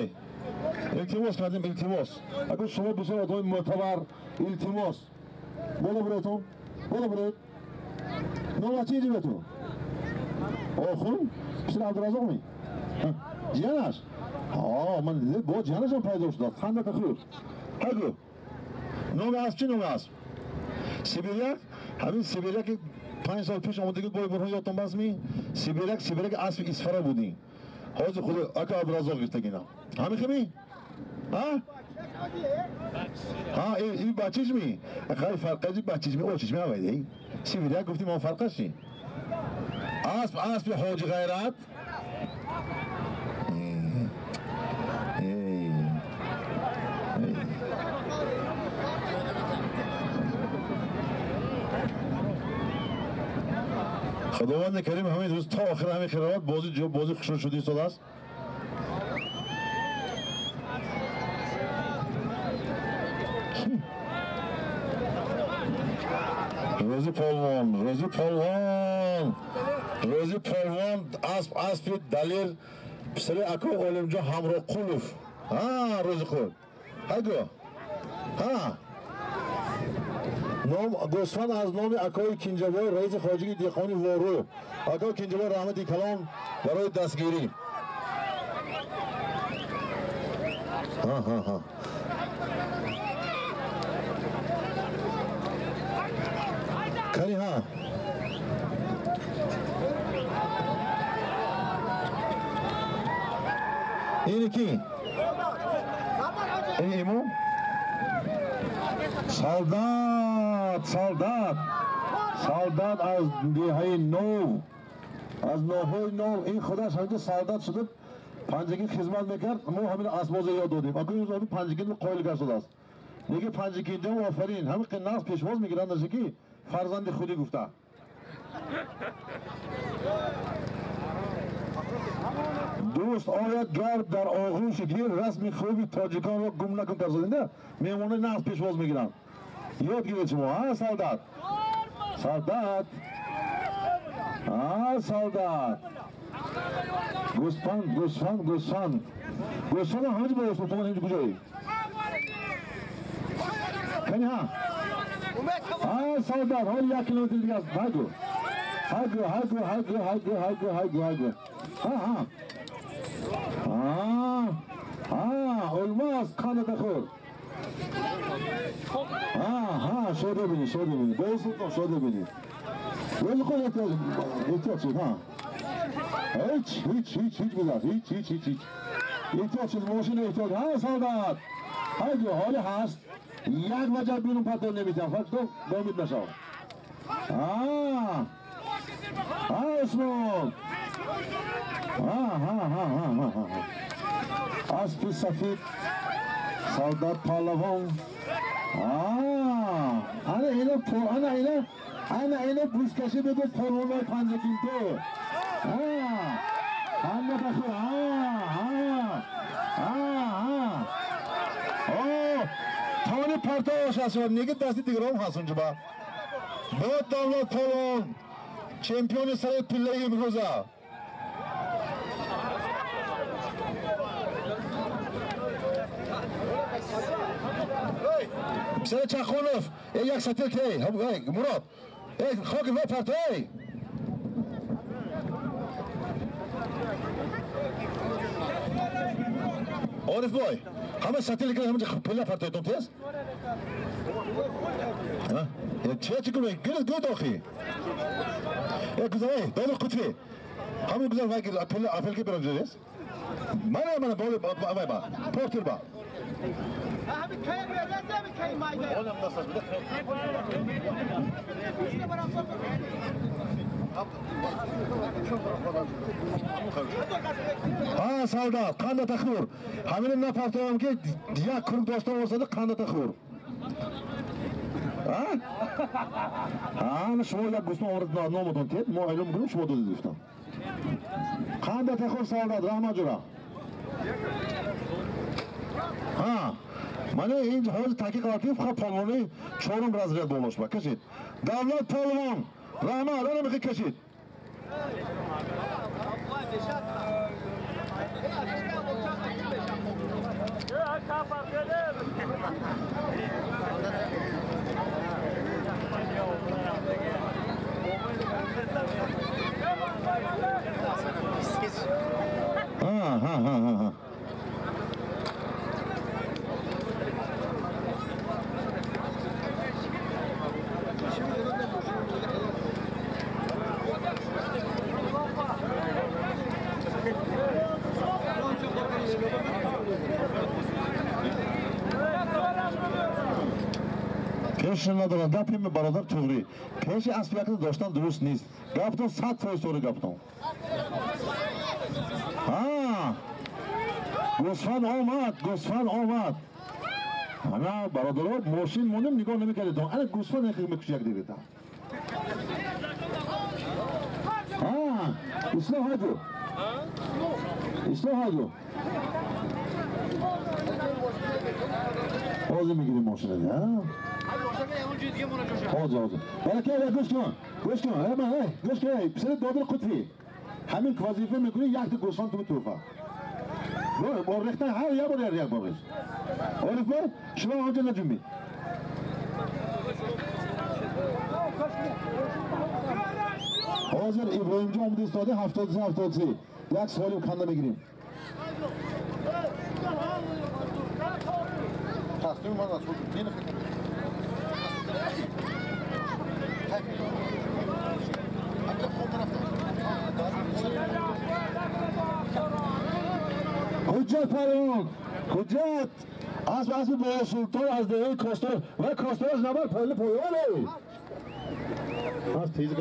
Илтимос кардем, илтимос. Агар шумо бисёр одамои мӯътабар, илтимос. Боло бироятон, боло бироед. Номат чи инҷо биё ту? Охун? Писари Абдуразоқ ми? Ҷиянаш? Ҳа, ман дидем, бо ҷиянашам пайдо шудааст. Хандата хӯр. Ҳагу. Номи асп чи номи асп? Сибиряк? Ҳамин Сибиряки 5 сол пеш омадагӣ бой бурҳон ёдтон бас ми? Сибиряк, Сибиряк аспи Исфара будем. Ҳозир худи ака Абдуразоқ гирифтагина. Ҳамин хими? Ҳа? Ҳа, ин бачиш ми? Хай фарқази бачиш ми, очиш ми авайде. Сибиряк гуфтим, он фарқаш чи? Асп, аспи Ҳоҷи Ғайрат. Худованди Карим ҳамин рӯз то охир ҳамин хирават бозӣ ҷо бозӣ хушрӯ шуди истодааст. Рӯзи полвон, рӯзи полвон, рӯзи полвон, асп, аспи Далер, писари ако Олимҷон Ҳамроқулов. Ҳа, рӯзи худ. Ҳаго. Ҳа. Ном гӯсфанд аз номи акои Кинҷабой, раиси хоҷагии деҳқони Вору. Акои Кинҷабой раҳмати калон барои дастгирӣ. Ҳа, ҳа, ҳа. Кани ҳа. Ини ки? Ини имом? Солдат, солдат, солдат аз деҳаи Нов, аз ноҳияи Нов. Ин худаш ҳаминҷо солдат шуда, Панҷакент хизмат мекард. Мо ҳамин асбоза ёд додем. Аку имрӯз ҳамин Панҷакент қоил гашт шудааст. Неги Панҷакентҷон офарин, ҳамин нағз пешвоз мегиранд, наша ки фарзанди худӣ гуфта. Дӯст ояд гар дар оғӯши гир, расми хуби тоҷиконро гум накун карзодинда. Меҳмонои нағз пешвоз мегиранд. Ёд гиред шумо, а солдат? Солдат. А солдат. Гӯсфанд, гӯсфанд, гӯсфанд. Гӯсфанд ҳамаҷо бо султон ҳамаҷо куҷоӣ? Кани ҳа? А солдат, ҳоли 1 километр дига аст. Ҳагу. Ҳагу, ҳагу, ҳагу, ҳагу, ҳагу, ҳагу, ҳагу. Ҳа, ҳа. А, олмаз қандата хӯр. Ҳа, ҳа, шода бинӣ, шода бинӣ. Бо султон шода бинӣ. Рӯзи худ эҳтиёт шуд, ҳа. Ҳеч, ҳеч, ҳеч, ҳеч бизад, ҳеч, ҳеч, ҳеч, ҳеч. Эҳтиёт шуд, мошина эҳтиёт. Ҳа, солдат. Ҳайду, ҳоли ҳаст. Як ваҷаб берун партов наметиҳам, фақат то домид нашав. А, ҳа, Усмон. Ҳа, ҳа, ҳа, ҳа, ҳа, ҳа. Аспи сафед, солдат палавон. Ана ина, ана ина, ана ина бузкашӣ бигӯ полвонои Панҷакинте. Ҳа, бахӯр, ҳа, ҳа, ҳа, ҳа. О, тони партоваш аст, неги дасти дигаром ҳаст унҷо ба. Бо давлат полвон, чемпиони сари пиллаи имрӯза. Писари Чахонов, як сатил ки, Мурод, хоки ва партой. Ориф бой, ҳама сатил ки ҳама пилла партойтон тез? Ҳа? Чӣ кунем? Гир гир охи. Гузар, доду қутфи. Ҳама гузар вай пилла апел ки берам ҷоиз. Мана мана боли вай ба. Портер ба. Ҳа, солдат, қандата хӯр. Ҳамина напартовам ки як курк дошта бошад, қандата хӯр. Ҳа? Ҳа, шумо як гӯсфанд овард номатон тед, мо эълон мекунем, шумо додед гуфтам. Қандата хӯр, солдат, раҳмат ҷура. Ҳа, мана ин ҳозир таҳқиқ латиф ха полвони чорум разряд болошба. Кашид. Давлат полвон. Раҳмат, ана мехи кашид. Ҳа, ҳа, ҳа, ҳа. Пеш надорам, гапи бародар туғрӣ. Пеши асп якта доштан дуруст нест. Гаптон 100% туғри гаптон. Ҳа, гӯсфанд омад, гӯсфанд омад. Ана бародаро, мошин монем нигоҳ намекардед. Ана гӯсфанд яхе мекуши як дигата. Ҳа, Ислом ҳаҷу. Ислом ҳаҷу. Ҳозир мегирем мошина, ҳа? Ҳозир, ҳозир. Балки гӯш кун, гӯш кун, эй ман, эй, гӯш кун, эй, писари додир Қутфӣ. Ҳамин вазифа мекунӣ, якта гӯсфанд ту туҳфа. Бо рехтан ҳар як бор, як бор рехт. Ориф бор, шумо онҷо наҷунбед. Ҳозир Иброҳимҷон омада истода 73 73. Як суолим канда мегирем. Ҳуҷҷат палвон, ҳуҷҷат асп аспи Бобосултон аз деҳаи Костор ва Костораш набар поли поёне. Аз тез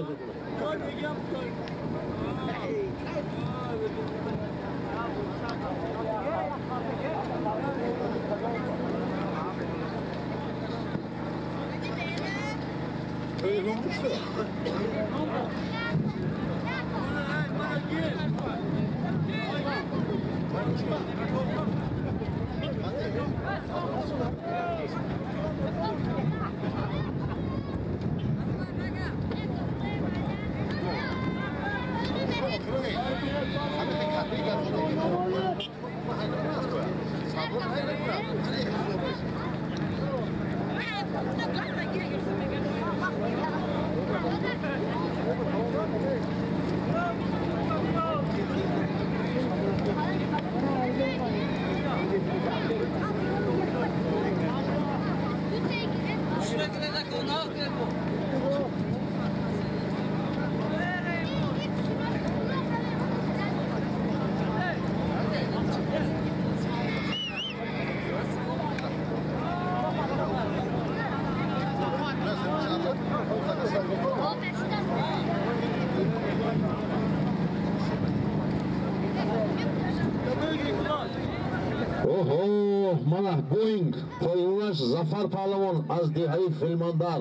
Оҳо, мана Боинг полвонаш Зафар паҳлавон аз деҳаи Филмандар.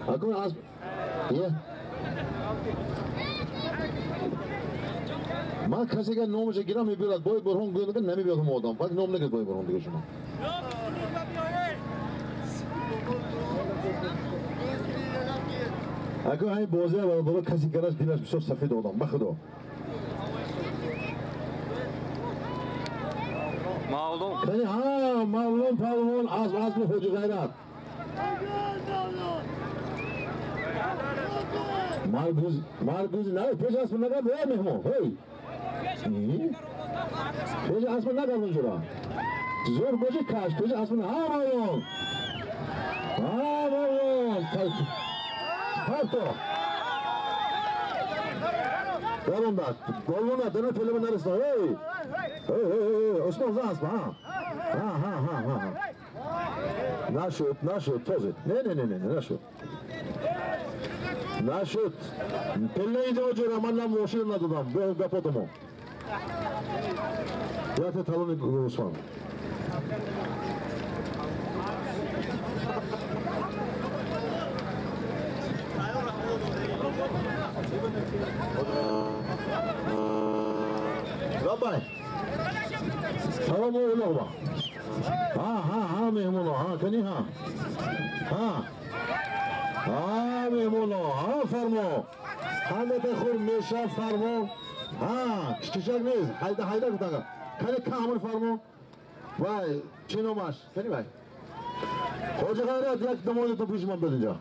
Акун аз ман касега номаша гирам мебиёрад, бой Бурҳон гӯяд, намебиёд ҳам одам. Фақат ном нагирд бой Бурҳон дига шумо. Акун ҳамин бозия бародаро каси гараш дилаш бисёр сафед одам, ба худо. Мавлон. Ҳа, Мавлон паҳлавон аз азми Ҳоҷи Ғайрат. Маргуз, маргуз, на, пеш асп нагард, эй меҳмон, ҳей. Пеш асп нагард онҷора. Зӯр боши каш, пеш асп ҳа Мавлон. Ҳа Мавлон. Парто. Даронда, голона, дана пелема нарасида. Эй! Эй, эй, эй, Усмон зан аспа, ҳа. Ҳа, ҳа, ҳа, ҳа. Нашуд, нашуд, тозид. Не, не, не, не, нашуд. Нашуд. Пелла инҷо ҷора ман нам мошин надодам. Гапотамо. Яте талони Усмон. Лаббай. Салом улуғба. Ҳа, ҳа, ҳа, меҳмоно, ҳа, кани ҳа. Ҳа. Ҳа, меҳмоно, ҳа, фармо. Ҳамата хур меша фармо. Ҳа, кичак нест, ҳайда ҳайда гуфтага. Кани камил фармо. Вай, чӣ номаш? Кани вай. Хоҷа Ғайрат, як намоятон пеши ман биёд инҷа.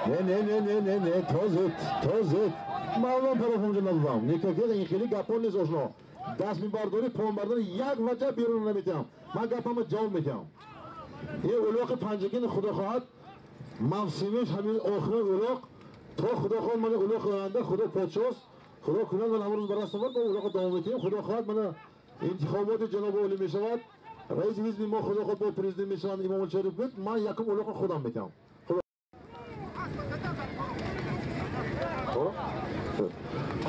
Не, не, не, не, не, не, тозит, тозит. Мавлон тарафонҷо надодам. Никаких ин хеле гапо нест ошно. Даст мебардорӣ, пон бардорӣ, як ваҷа берун наметиҳам. Ман гапама ҷавоб метиҳам. Ин улоқи Панҷакини худо хоҳад, мавсимиш ҳамин охири улоқ, то худо хоҳад мана улоқи оянда, худо подшост, худо кунад ман ҳамрӯз ба даст овард, мо улоқи давом метиҳем. Худо хоҳад мана интихоботи ҷаноби олӣ мешавад, раиси ҳизби мо худо хоҳад бо президент мешаванд Имомалӣ Шариф буд, ман якум улоқи худам метиҳам.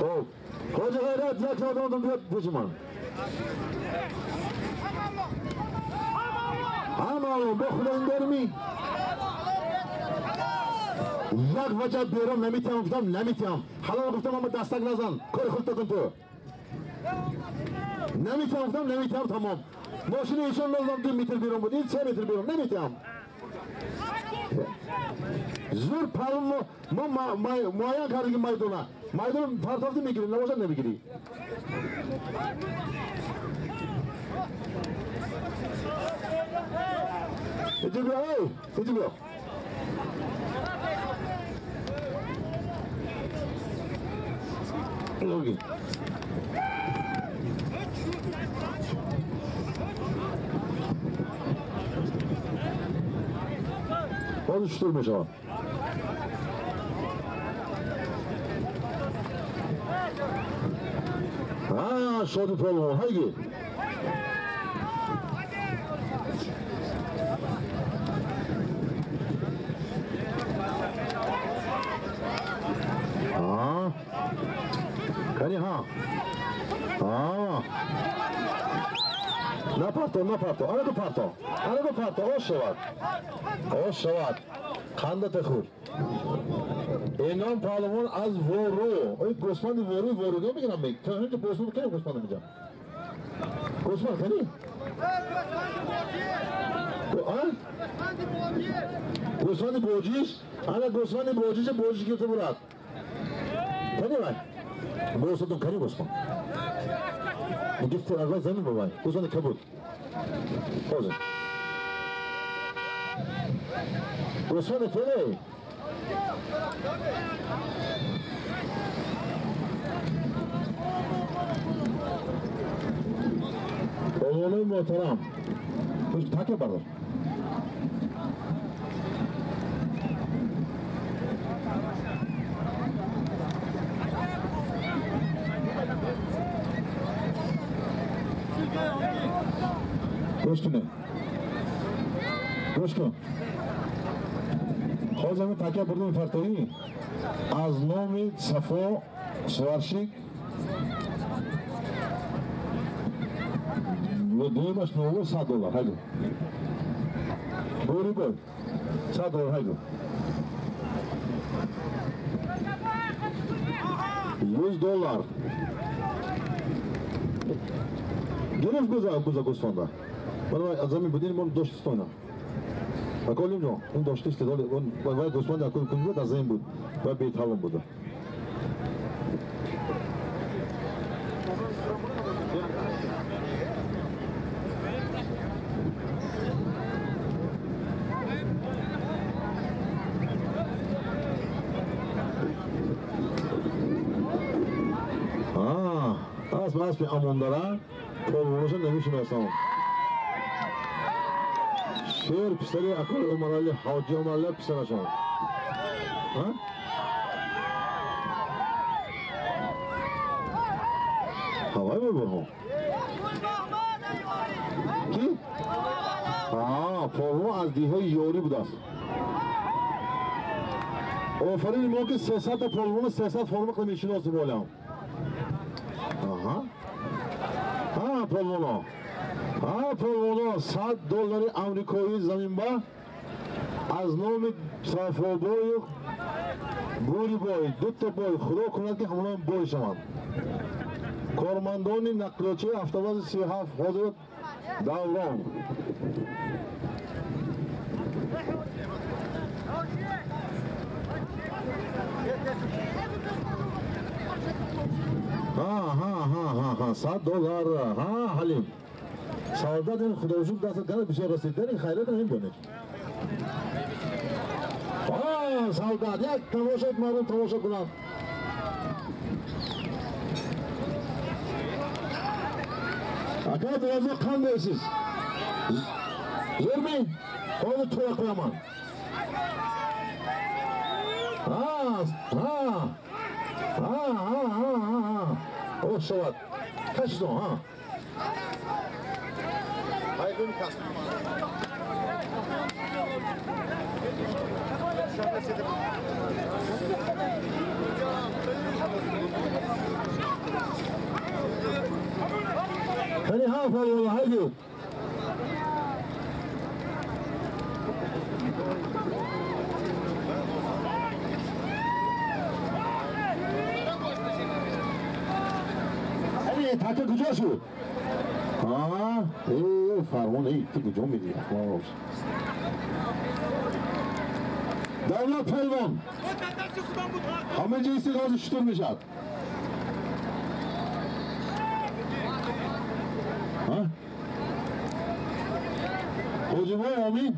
Хоб, Хоҷа Ғайрат, як одамтон биёд пеши ман. Ҳа, маълум, бо худо ин дорми? Як ваҷа берун наметиҳам, гуфтам, наметиҳам. Ҳалол гуфтам, аммо дастак назан, кори худто кун ту. Наметиҳам, гуфтам, наметиҳам, тамом. Мошини ишон лозим 2 метр берун буд, ин 3 метр берун, наметиҳам. Зур палм мо муайян кардем ки майдона. Майдон партофти мегирӣ, набошад намегирӣ. Иҷо биё, эй, иҷо биё. Логи. Ҳозир чутур мешавад? Ҳа, шоди палвон, ҳайги. Ҳа. Кани ҳа. Ҳа. Напарто, напарто, анаго парто. Анаго парто, ош шавад. Ош шавад. Қандата хур. Инон палвон аз Воро. Ой, гӯсфанди Ворои Ворогӣ мегирам мег. То ҳаминҷо гӯсфанд кани гӯсфанд инҷа? Гӯсфанд кани? А? Гӯсфанди боҷиш? Ана гӯсфанди боҷиш боҷиш гирифта бурад. Кани вай? Гӯсфандон кани гӯсфанд? Гифти аз вай замин бовай. Гӯсфанди кабуд. Ҳозир. Гӯсфанди кани? Палвонои муҳтарам, таке бардор. Гӯш кунед, гӯш кун. Ҳозир ҳамин такя бурдум партоӣ аз номи Сафо Сварщик дуюмаш нову $100 ҳайду. Бори бой $100 ҳайду. $100. Гирифт гуза гуза гӯсфанда. Ман аз замин будин мон дошт стона. Аколим ҷон, он дошт истидол он вай гӯсфанда акол кун буд аз замин буд ва беталон буда. Асп аспи амондара, полвоноша намешиносам. Шер писари акои Умарали Ҳоҷи Умарали писарашон. Ҳа? Ҳавай мебурҳо. Ки? Полвон аз деҳаи Ёрӣ будааст. Офарин мо ки 300 полвону 300 форма мешиносем олам. Аҳа. Ҳа полвоно. Ҳа полвоно $100 амрикоӣ заминба аз номи Сафобою Гурибой дута бой худо кунад ки ҳамонам бой шаванд. Кормандони нақлиётчии автобази 37 ҳозир даврон. Ҳа $100. Ҳа Ҳалим. Саодат ин худошукр дастат гана бисёр расид. Дар ин хайрат ҳам донед. Ҳа саодат як тамошо мардум тамошо кунанд. Ака дувоздаҳ қандайсиз? Зӯрми? Ҳозир туя қояман. Ҳа ҳа ҳа ҳа ҳа ҳа. О шавад. Кашидон ҳа. Кани ҳа полвона ҳайду. Така куҷо шуд? Фармон, ту куҷо медиҳӣ? Давлат полвон ҳама ҷо истиғози шутур мешавад. Ҳоҷибой омин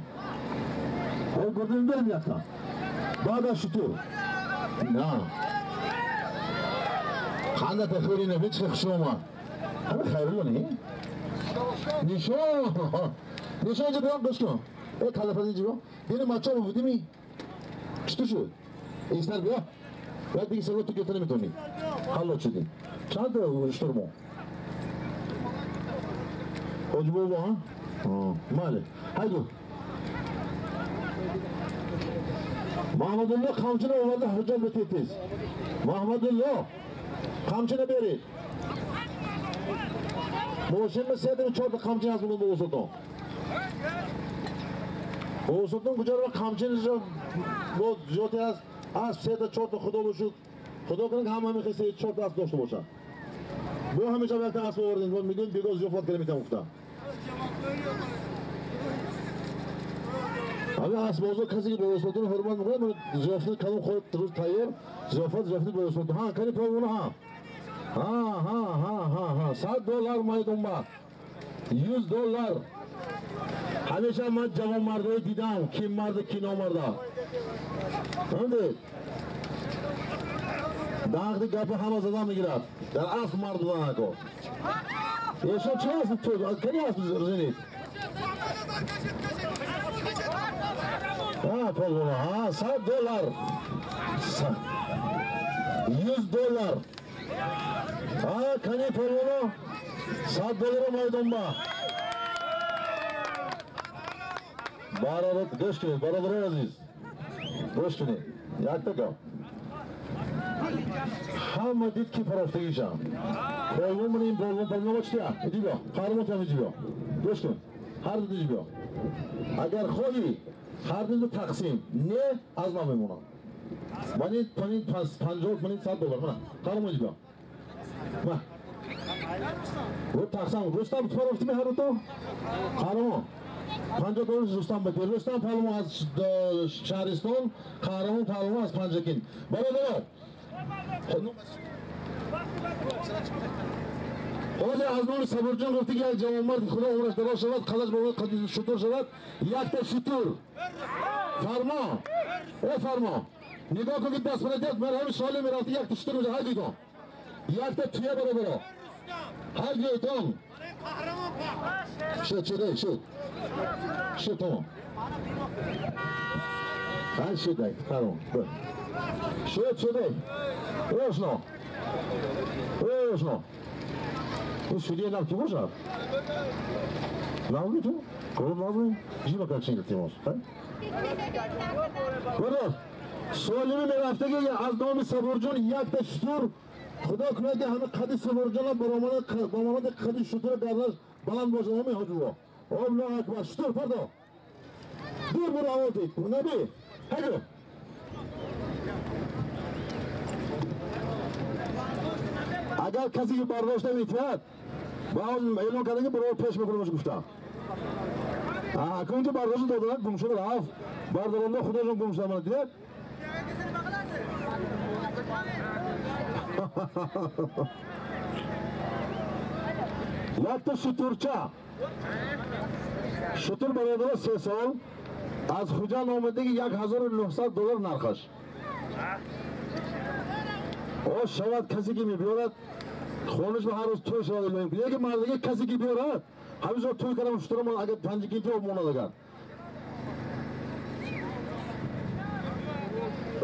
бурдем берем якта баъд аз шутур. На қанда тахӯри наби чӣ хуш омад. Ҳама хайрулло не? Нишон нишон инҷо биём гӯш кун. Э калафаз инҷо биё. Дини мачо будими? Чӣ шуд? Истар биё. Баъд диги сало ту гирифта наметавонӣ. Ҳалло шудӣ. Чанд шутур мо? Ҳоҷибобо ҳа? Мале. Ҳайду. Маҳмадулло қамчина оварда ҳуҷҷат битед тез. Маҳмадулло қамчина беред. Мошинба седами чорта қамчин ҳаст бунун Бобосултон. Бобосултон куҷо қамчин бо зиёде аст. Асп сета чорта худо бошуд. Худо кунад ҳама ҳамин се чорта асп дошта бошад. Бо ҳамеша якта асп овардем. Мегӯем бегоҳ зиёфат карда метавон гуфта. Ҳамин асбозо касе ки Бобосултонро ҳурмат мекунад, зиёфати калон хоҳад рӯз тайёр, зиёфат зиёфати Бобосултон. Ҳа, кани полвона ҳа. Ҳа ҳа ҳа ҳа ҳа. $100 майдонба. $100. Ҳамеша ман ҷавонмардое дидам, ки марду ки номарда. Фаҳмидед? Дағди гапи ҳама зада мегирад. Дар асл мард будан ако. Эшон чӣ аст ту? Кани асп зенит? Ҳа полвона, ҳа $100. $100. Ҳа кани полвона? $100 майдонба. Бародар гӯш кунед, бародарони азиз. Гӯш кунед. Якта гап. Ҳама дид ки парафтагишам. Полвон ман ин полвон полвон чия? Иди биё. Қаҳрамон ту иди биё. Гӯш кун. Ҳар ду иди биё. Агар хоҳӣ ҳар ду тақсим, не аз ман мемонам. Ман ин 50 ман ин $100 мана. Қаҳрамон иди биё. Ма. Рӯ тақсим. Рустам парафти ҳар ду то? Қаҳрамон. $50 Рустам бетер. Рустам паҳлавон аз шаҳристон, қаҳрамон паҳлавон аз Панҷакент. Бародарон, ҳозир аз номи Сабурҷон гуфти ки як ҷавонмард худо умраш дароз шавад, қадаш ба қади шутур шавад, якта шутур. Фармо, э фармо, нигоҳ кун ки даст бинадиҳад, ман ҳамин соли мерафти якта шутур мешавад, ҳар гӯйтон. Якта туя бародаро. Ҳар гӯйтон. Шуд, шуд, шуд. Шуд, тамом. Хай шудай, фармон. Шуд шудай. Ошно. Ошно. Ин судья нам ки бошад? Назми ту? Кадом назми? Ҷима кард чин илтимос. Бародар, солими мерафтаги аз номи Сабурҷон якта шутур, худо кунад ки ҳама қади Сабурҷонам баромади қади шутура гарданаш баланд бошад. Ҳамин ҳоҷиво. Аллоҳу акбар, шутур пардо. Дур буро аввал наби. Ҳаго. Агар касе ки бардошта метиҳад, ба он эълон кардан ки барои пеш мекунамаш гуфта. Акун ки бардошта доданд, гум шуда рафт. Бардоронда худашон гум шуда, мана дидед? Якта шутурча. Шутур бародаро 3 сол аз Хуҷанд омадаги $1900 нархаш. О шавад касе ки мебиёрад, хонаш ба ҳар рӯз тӯй шавад илоҳим. Яке мардига касе ки биёрад, ҳамин тӯй кардам шутурам агар Панҷакенти об монад агар.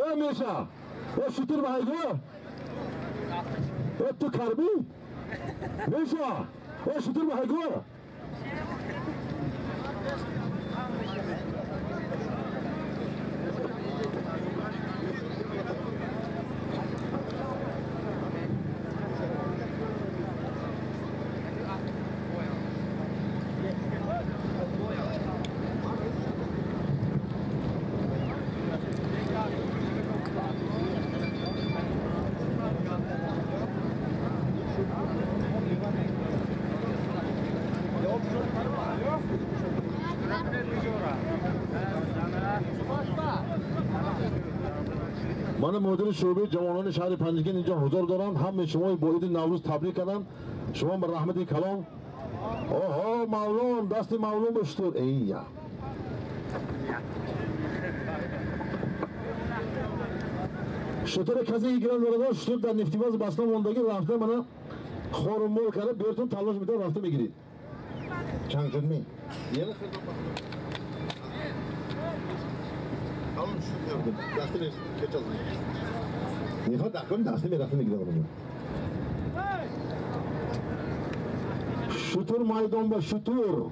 Э Меша, э шутур ба ҳайго? Э ту карби? Меша, э шутур ба ҳайго? Мана мудири шӯъбаи ҷавонони шаҳри Панҷакент инҷо ҳузур доранд. Ҳамаи шумои бо иди Наврӯз табрик кардам. Шумо ба раҳмати калом. Оҳо, Мавлон, дасти Мавлон ба шутур. Эйя. Шутури касе ки гиранд бародар, шутур дар нефтибаз баста мондагӣ рафта мана хорумол карда бертон талош медиҳад, рафта мегиред. Чанд шуд ми? Мехоҳад акун дасти мерафта мегирад. Шутур майдон ба шутур.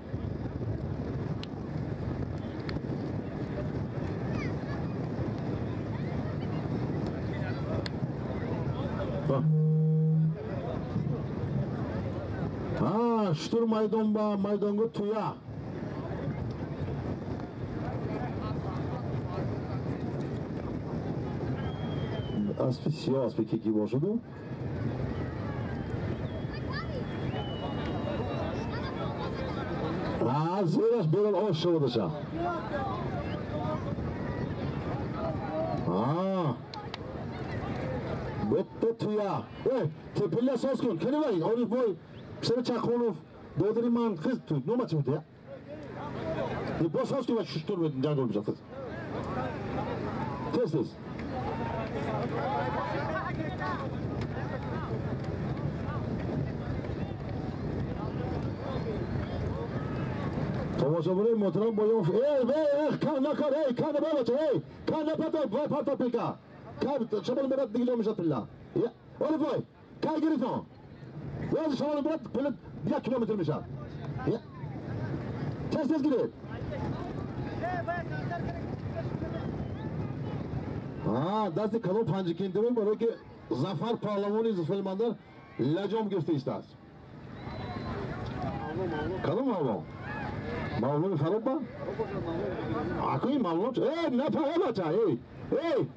Шутур майдон ба майдонга туя. Аспи сиёҳ, аспи кики бошаду. Зераш берал ош шавадаша. Бетта туя. Тепилля соз кун. Кени вай, Ориф бой, писари Чақонов, додари ман, қиз ту, нома чи буд? Бо соз кун ва шутур ҷангол бишад қиз. Тез тез. Томошобинои муҳтарам, бо ёф эй кан накар, эй кан бабача, эй кан напато, вай парто пилка. Кай шамол мерад диги ҷо мешад пилла. Ориф бой, кай гирифтон? Ёз шамол мерад пилла 1 километр мешад. Тез тез гиред. Дасти калон Панҷакентиро барое ки Зафар паҳлавони Филмандар лаҷом гирифта истааст. Кадом Мавлон? Мавлони Фароба? Акун Мавлон? Эй, напаҳа бача, эй, эй!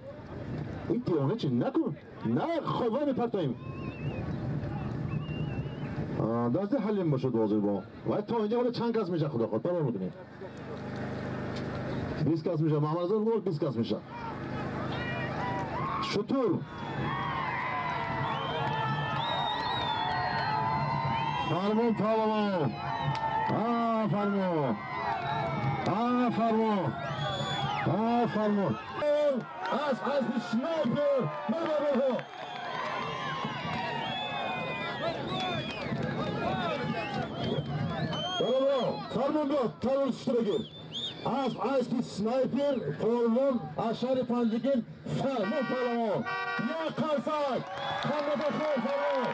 Ин девона чи накун? На, хова мепартоем. Дасти ҳалим бошад ҳозир бо. Вай то инҷа ҳоло чанд кас мешавад, худо хоҳад, парво мекунем. 20 кас мешавад, Маҳмадзод гуфт 20 кас мешавад. Шутур. Фармон паҳлавон. Фармон. Фармон. Фармон. Аз аспи снайпер мебарад. Фармон биё, тавр шутура гир. Асп аспи снайпер полвон аз шаҳри Панҷакент Фармон паҳлавон. Як қарсак. Қандатахӯр Фармон.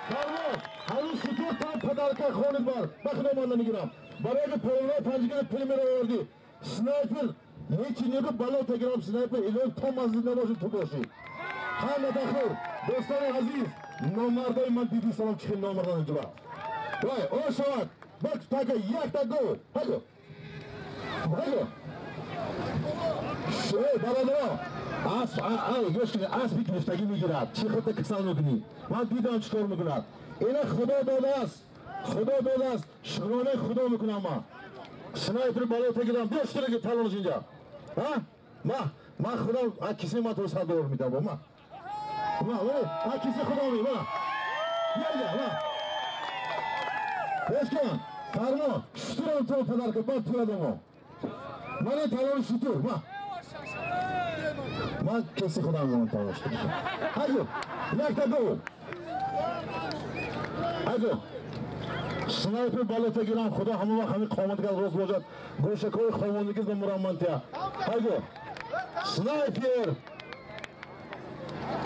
Фармон, ҳамин шутур там падарка хонид бар. Ба худо ман намегирам. Барои ки полвонои Панҷакент пул меравардӣ. Снайпер ҳечи негу бало тагирам снайпер илоҳ то манзил набоши ту бошӣ. Қандатахӯр. Дӯстони азиз, номардои ман диди салом чӣ хел номардан инҷо. Вай, о шавад. Бак така якта гол. Ҳаго. Ҳаго. Эй, бародаро, асп, ай, гӯш кунед, аспи гирифтагӣ мегирад. Чӣ худта касал мекунӣ? Ман дидам чӣ кор мекунад. Ина Худо додааст. Худо додааст. Шукронаи Худо мекунам ман. Снайпер бало тагирам. Биё шутураги талонаш инҷа. Ҳа? Ман худам аз кисаи ман туро 100 доллар медиҳам бо ман. Ма, аз кисаи худам ма. Биё, ма. Гӯш кун. Фармон, шутурам туро падар кун, баъд пула дамо. Ман ин талони шутур, ма. Ман киси худам мемонам талони шутур. Ҳаго, якта гол. Ҳаго. Снайпер балота гирам, Худо ҳама вақт ҳамин қоматгар рост бошад. Гӯшакҳои хомондагӣ ба мураммантия. Ҳаго. Снайпер.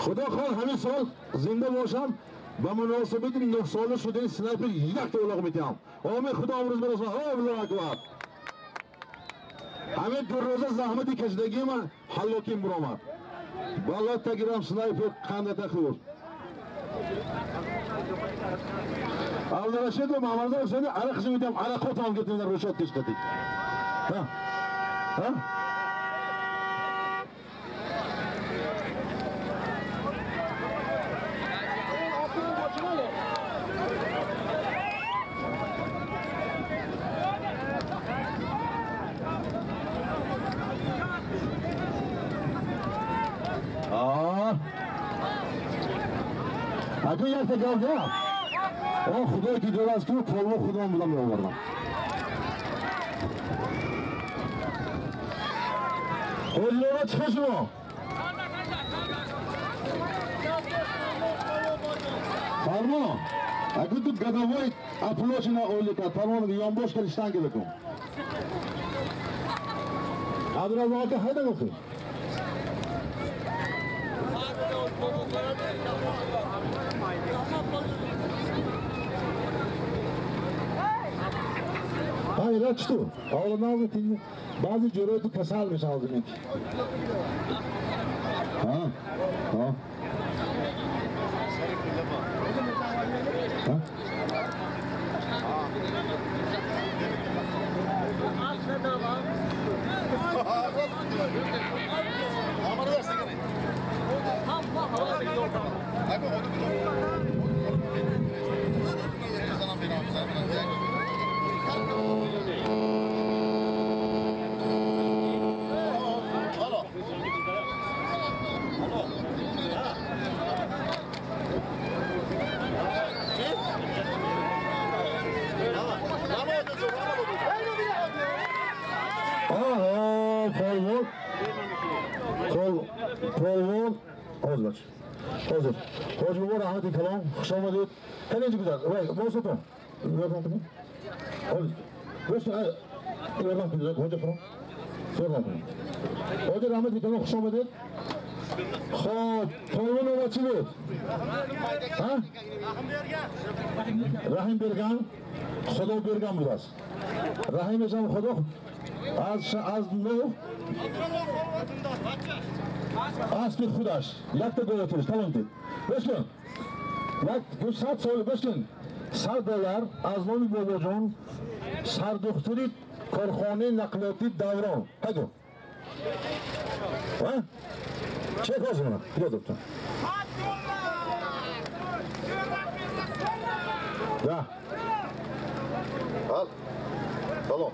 Худо хоҳ ҳамин сол зинда бошам, ба муносибати 9 сола шудани снайпер якта улоқ медиҳам. Омин Худо имрӯз бирасонад. Аллоҳу акбар. Ҳамин ду рӯза заҳмати кашидагии ман ҳалоким буромад. Балота гирам снайпер қандата хӯр. Абдурашид ва Муҳаммадзо Ҳусайни арақ медиҳам, арақотам гирифтем дар рӯшод кишкатик. Ҳа? Ҳа? Акун якта гап дорам. О худое ки дорад ки полво худам будам меовардам. Ҳоҷилова чӣ хел шумо? Фармон, акун ту годовой оплачена ойлика, фармон ёнбош кали штанга бикун. Абдураззоқ ака ҳайда гуфтӣ? Ҳа, чӣ ту? Ҳоло назм тинҷ. Баъзе ҷӯрои ту касал мешавад ҳозир. Ҳа? Ҳа? Ҳа? Polvon ҳозир. Ҳозир. Ҳоҷи бобо раҳмати калом, хуш омадед. Кани инҷо гузар. Вай, босотон. Ёрдам кунед. Ҳозир. Гӯш ёрдам кунед, ҳоҷа фаром. Ёрдам кунед. Ҳоҷа раҳмати калом, хуш омадед. Хоб, полвон омад чӣ буд? Ҳа? Раҳим берган, Худо берган будааст. Раҳимашам Худо аз нав аспи худаш якта голотуриш тамом дид. Гӯш кун. Як гӯш 100 сол гӯш кун. 100 доллар аз номи бобоҷон сардухтури корхонаи нақлиётии Даврон. Ҳаго. Ҳа? Чек ҳозир мана. Биё доктор. Да. Ал. Салом.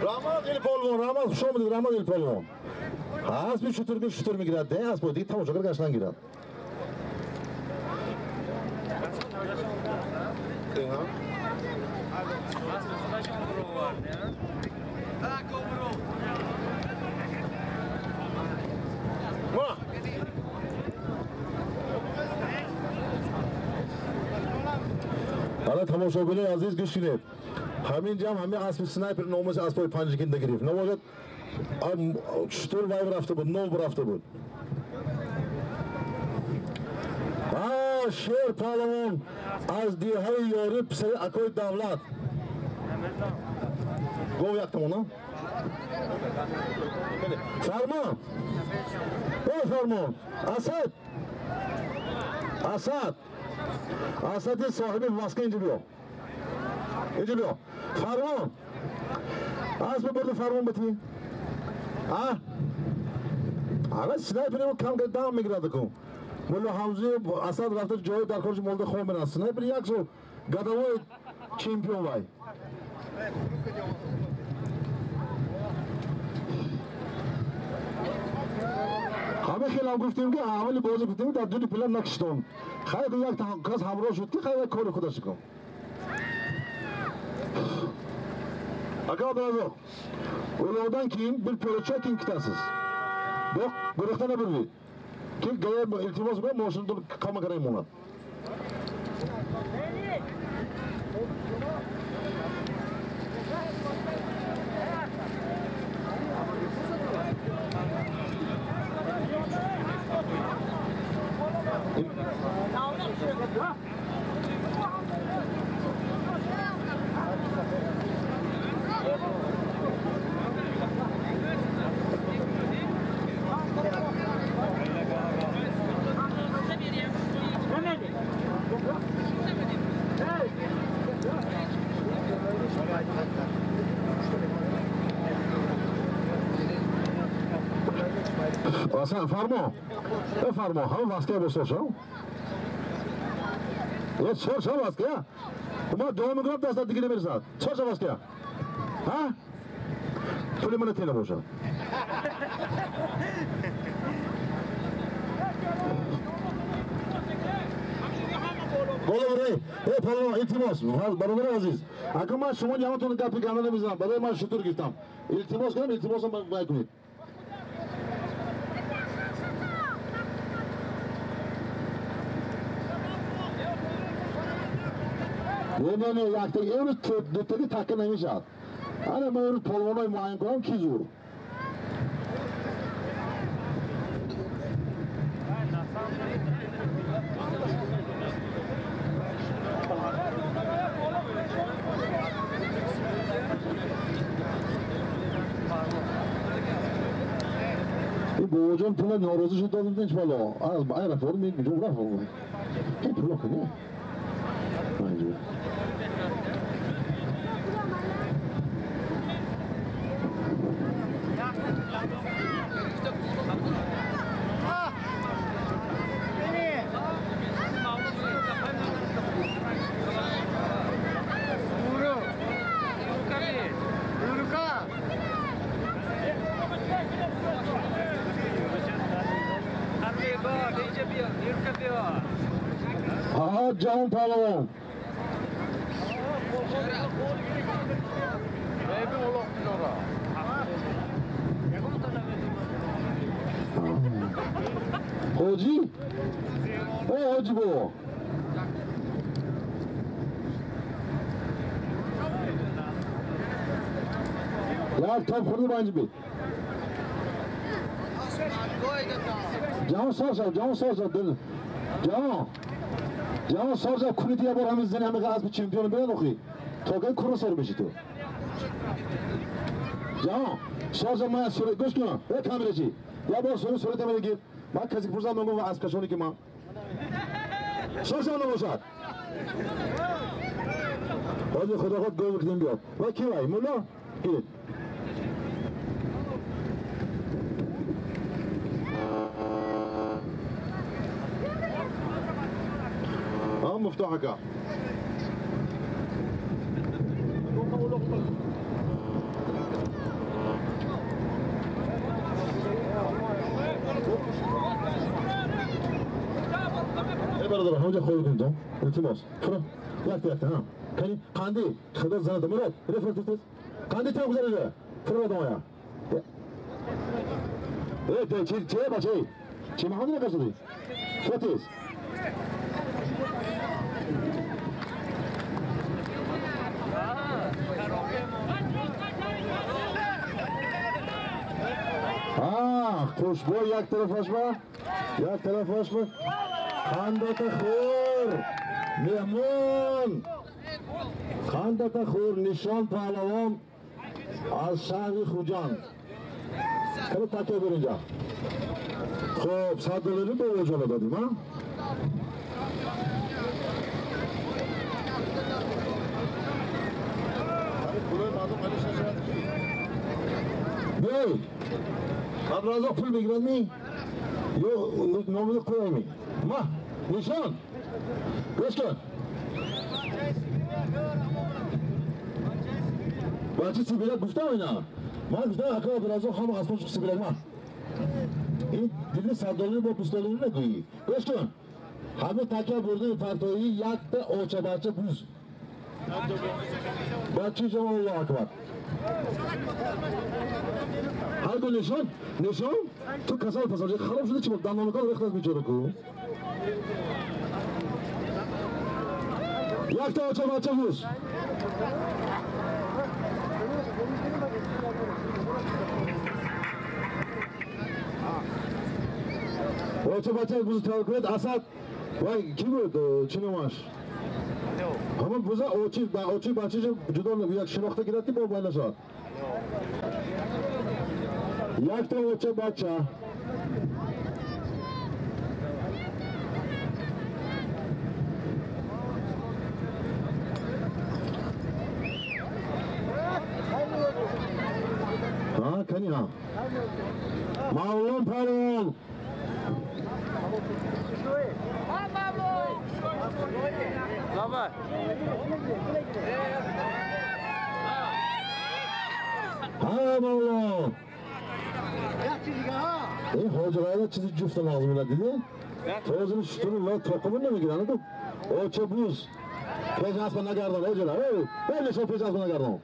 Раҳмат ил полвон, раҳмат, хуш омадед, раҳмат ил полвон. Аспи шутур ки шутур мегирад, де асп дигар тамошогар гаштан гирад. Ҳала тамошобинои азиз гӯш кунед. Ҳамин ҷам ҳамин аспи снайпер номуси аспои Панҷакинда гирифт. Набошад, шутур вай рафта буд, нов рафта буд. Шер паҳлавон аз деҳаи Ёрӣ, писари акои Давлат. Гов яктамона? Фармон! О, фармон! Асад! Асад! Асади соҳиби маска инҷо биё. Инҷо биё. Фармон! Асба бурди фармон битӣ? А? Ара снайпер кам дам мегирад кун. Мулло Ҳамзи Асад рафта ҷои дар корши молда хом мерад. Снайпер як сол годовой чемпион вай. Ҳама хелам гуфтем ки аввали бозӣ гуфтем дар дуни пила накиштон. Хайр як кас ҳамроҳ шуд ки хайр кори худаш кун. Ака Абдураззоқ, ulardan keyin bir piyola keyin kitasiz. Yo'q, guruhdan bilmaydi. Keyin gaya iltimos bilan mashinada qama qarayman ular. Фармо, фармо, ҳама васка бошо. Я чор ша васка? Ма дуо мекунам даста дига намерасад. Чор ша васка? Ҳа? Пули мана тена бошад. Боло бурай. Э, палвон, илтимос, бародари азиз. Ака ман шумо ҷамъатон гапи ганда намезанам. Барои ман шутур гирифтам. Илтимос кунам, илтимосам бай кунед. Не, не, не, якта имрӯз дутаги такка намешавад. Ана ман имрӯз полвонои муайян кунам ки зур. Ин бобоҷон пула норозӣ шуд додем тинч бало. Ай рафт, меҷум рафт. Ин пула куне? Ҷавон паҳлавон. Ҳоҷӣ? О, ҳоҷӣ бобо. Як топ хӯрди банҷи бит. Ҷавон сор шав, ҷавон сор шав. Ҷавон. Ҷавон сор шав, кунид я бор ҳамин зани ҳамин асби чемпион биён охи. То кай куро сор меши ту. Ҷавон, сор шав, ман сурат гӯш кун. Э камерачи. Я бор сурат ман гир. Ман касе пурсам мегӯям асб кашони ки ман. Сор шав набошад. Ҳозир худо худ гов кунем биёд. Ва ки вай? Мулло? Гиред. مفتاحك ايه برادر حوجه خوي كنتم التماس فرا ياك ياك ها كان قاندي خدر زنه مراد رفل تتس قاندي تو گذاره فرا دویا ايه ده چی چه بچه چی محمد نکشدی فتیس Қӯшбой як тарафаш ба, як тарафаш ба. Қандата хӯр, меҳмон. Қандата хӯр, Нишон паҳлавон аз шаҳри Хуҷанд. Кани такя бир инҷа. Хуб, 100 доллари бобоҷона додим, а? Биёй. Абразо пул мегирад ми? Ё номиро қоями? Ма, Нишон. Гӯш кун. Бача Сибирак гуфтам ина. Ман гуфтам ака Абразо ҳама аспончи Сибирак ма. Ин диди 100 доллари бо 20 доллари нагӯӣ. Гӯш кун. Ҳама такя бурдаи партоӣ якта очабача буз. Бачи ҷамоа Аллоҳу акбар. Ҳар гу Нишон, Нишон, ту касал пасажи хароб шуда чи бо дандонакон рехтаз бечора ку. Якта очабача буз. Очабача буз тайёр кунед. Асад, вай ки буд? Чӣ номаш? Ҳамон буза очи очи бачаша ҷудо як шинохта гирад ки бо бай нашавад. Якта оча бача. Ҳа, кани ҳа. Мавлон палвон. Ҳа, Мавлон. Ин ҳоҷирайда чизи ҷуфта лозим мелад, дидӣ? Тозини шутуни ва тоқимин намегиранд. Оча буз. Пеш аспа нагардон, ҳоҷира. Эй, Нишон, пеш аспа нагардон.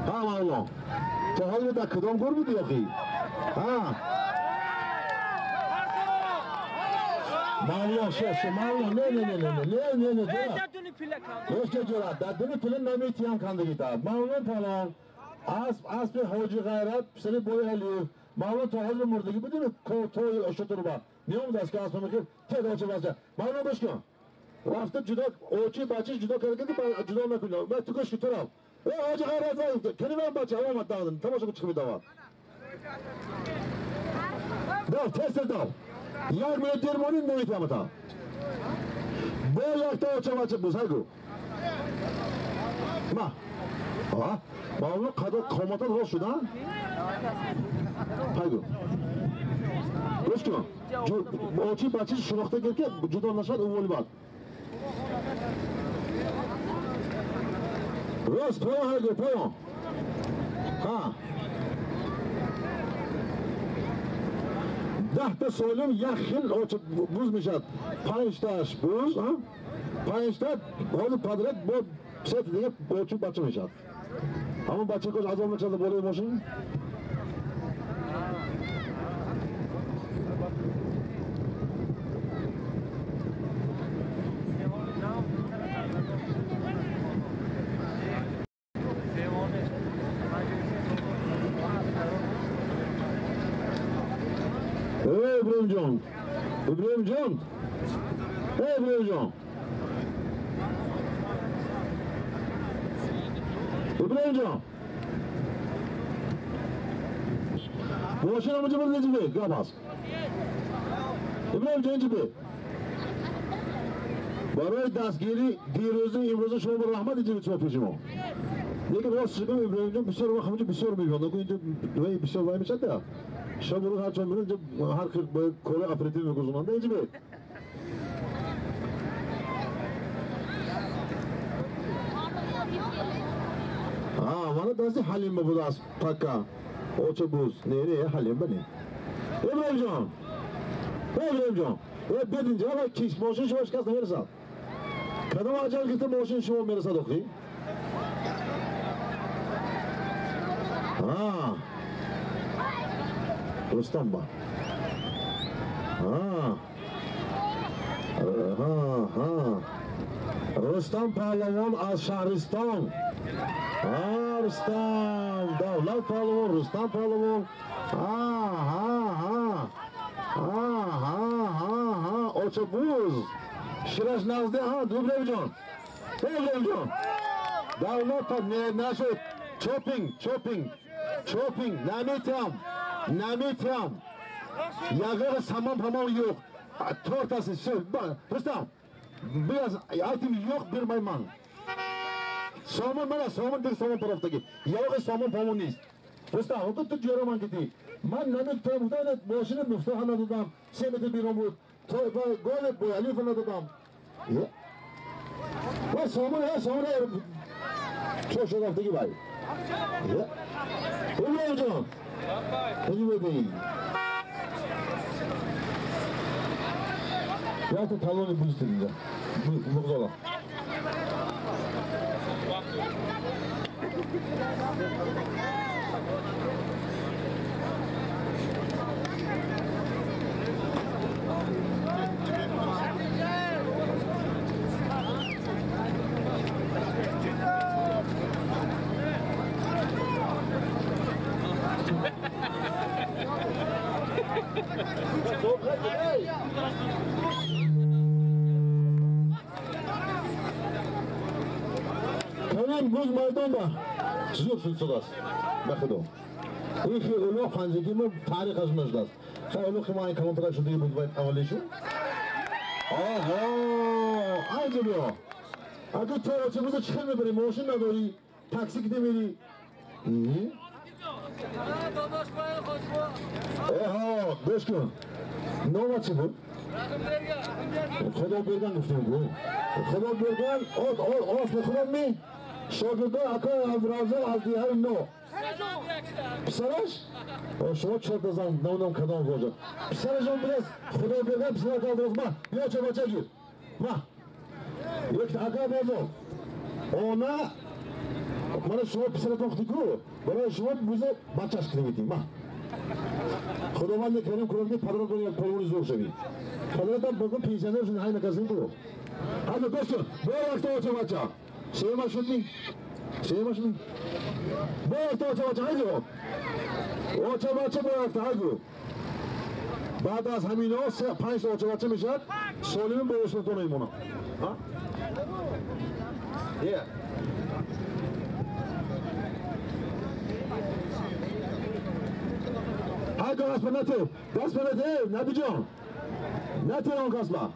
Ҳа, Мавлон. То ҳол дар кадом гур будӣ охи? Ҳа. Мавлон, ше, ше, Мавлон, не, не, не, не, не, не, не, ҷура. Гӯш ҷура, дар дуни пила наметиям кандагита. Мавлон палон, асп, аспи ҳоҷи Ғайрат, писари бои Алиев. Мавлон то ҳозир мурдагӣ будим, то шутурба. Меомад ки аспа мехӯрд, тед оча бача. Мавлон гӯш кун. Рафта ҷудо, очи бачаш ҷудо карда ки ҷудо накунӣ. Ма ту гӯш кун, ту рав. Э, ҳоҷи Ғайрат, вай, кани ман бача, омад дадам, тамошо кун чӣ медавад. Дав, тез тез дав. Як минут дер монид наметиҳамата. Бо якта оча бача буз, ҳайгу. Ма. А? Мавлон қадо қоматат рост шуда? Ҳайгу. Гӯш кун. Очи бачаш шинохта гир ки ҷудо нашавад, уволи бад. Рост, поён, ҳайгу, поён. Ҳа. 10 та солим як хел оча буз мешавад. 5 тааш буз, 5 та ҳозир подряд бо сета дига очи бача мешавад. Ҳамон бача кош азоб мекашад болои мошин. Эй, Иброҳимҷон, Иброҳимҷон, эй, Иброҳимҷон, Иброҳимҷон, мошин ҳамаҷо бурд, инҷи бе гап аст. Иброҳимҷон, инҷи бе. Барои дастгирӣ дирӯзу имрӯза шумо ба раҳмат инҷи шумо пеши мо. Лекин рост шугам, Иброҳимҷон бисёр вақт ҳамаҷо бисёр мебиёд. Инҷо вай бисёр вай мешад я. Шаб рӯз ҳар чон мебинад, инҷо ҳар хел кори оператив мегузаронанда. Инҷи бе. А, мана дасти Ҳалима будааст пакка. Оча буз. Не, не, Ҳалима не. Иброҳимҷон. Иброҳимҷон. Э, бед инҷа, ва киш мошин шумо ҳеҷ кас намерасад. Кадом аҷал гирифта мошин шумо мерасад охи? А. Рустам ба. А. Ҳа, ҳа. Рустам паҳлавон аз шаҳристон. А, Рустам, Давлат паҳлавон, Рустам паҳлавон. Ҳа, очабуз шираш назде. Ҳа, Дубревҷон, Дубревҷон, Давлат нашуд. Чопинг, чопинг, чопинг. Наметиҳам, наметиҳам. Ягона самон памон yo'q. To'rttasi. Rustam, biraz aytim yo'q, bermayman. Somon mana, somon deb somon tarafdagi. Yo'q, somon pomon нест. Rustam, ту ҷӯраман кити. Ман наметавонам, мошини Мифтоҳа надодам, 3 метр берун буд. Голи Боялифа надодам. Ва сомон, сомон чо шуд рафтаги вай. Иброҳимҷон, иҷозат якта талони буз дидинҷа. Муғзола. Канам буз майдон ба зуд шуд шудааст. Ба худо. Ин хи улуғ панҷагӣ мо таърихаш нашудааст. Хай улуғи мо ай калонтара шудаги буд вай аввале шуд. Оҳо, айҷо биё. Агар ту оча буза чӣ хел мебарӣ? Мошин надорӣ, такси ки намерӣ. Эҳо, гӯш кун. Номат чӣ буд? Худо берган гуфтем гу. Худо берган, от от мехӯрам ми? Шогирдои акои Абдураззоқ аз деҳаи но. Писараш? Шумо чорта зан, намедонам кадом бошад. Писарашон будааст, Худо берган писарак Абдураззоқ. Ма, биё чобача гир. Ма. Як ака Абдураззоқ. Она мана шумо писаратон худӣ ку, барои шумо буза бачаш кунем. Ма. Худованди карим кунад ки падаратон як палвони зӯр шавӣ. Падаратон бигӯ пенсионер шуд, ҳай накасем ку. Ҳада гӯш кун, бо якта оча бача. Сема шудни? Сема шудни? Бо якта оча бача, ҳайду. Оча бача бо якта, ҳайду. Баъд аз ҳамино панҷта оча бача мешавад, солими бо усултон мемонад. Ҳа? Yeah. Ҳайду аспа нате, даст ба нате, Набиҷон. Нате он касба.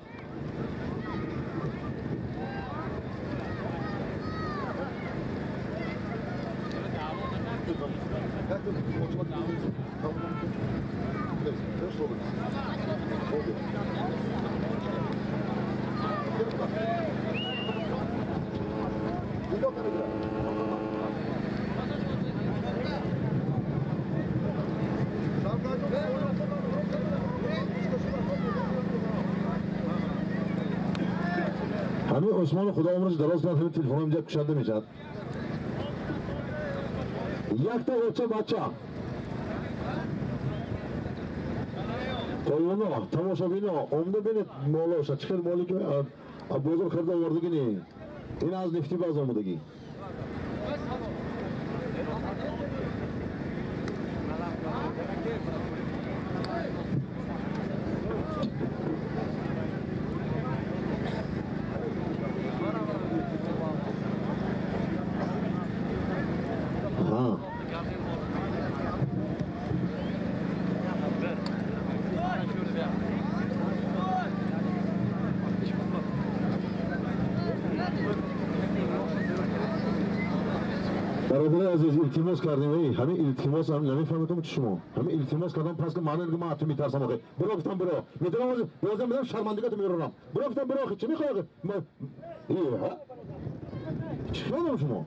Ҳамин Усмону Худо умраш дароз кунад, ҳамин телефонҳо инҷа кушанда мешавад. Якта оча бача. Қойоно, тамошобино, омда бинед молоша, чӣ хел моле ки бозор харида овардагӣ не. Ин аз нефти баз омадагӣ. Бародари азиз, илтимос кардем, эй, ҳамин илтимос ҳам намефаҳмедам чи шумо. Ҳамин илтимос кардам, пас ки маъно ки ман аз ту метарсам охе. Биро гуфтам биро. Метавонам бозам бидам шармандагиатро меронам. Биро гуфтам биро охе, чӣ мехоҳӣ охе? Э, ҳа? Чӣ хелам шумо?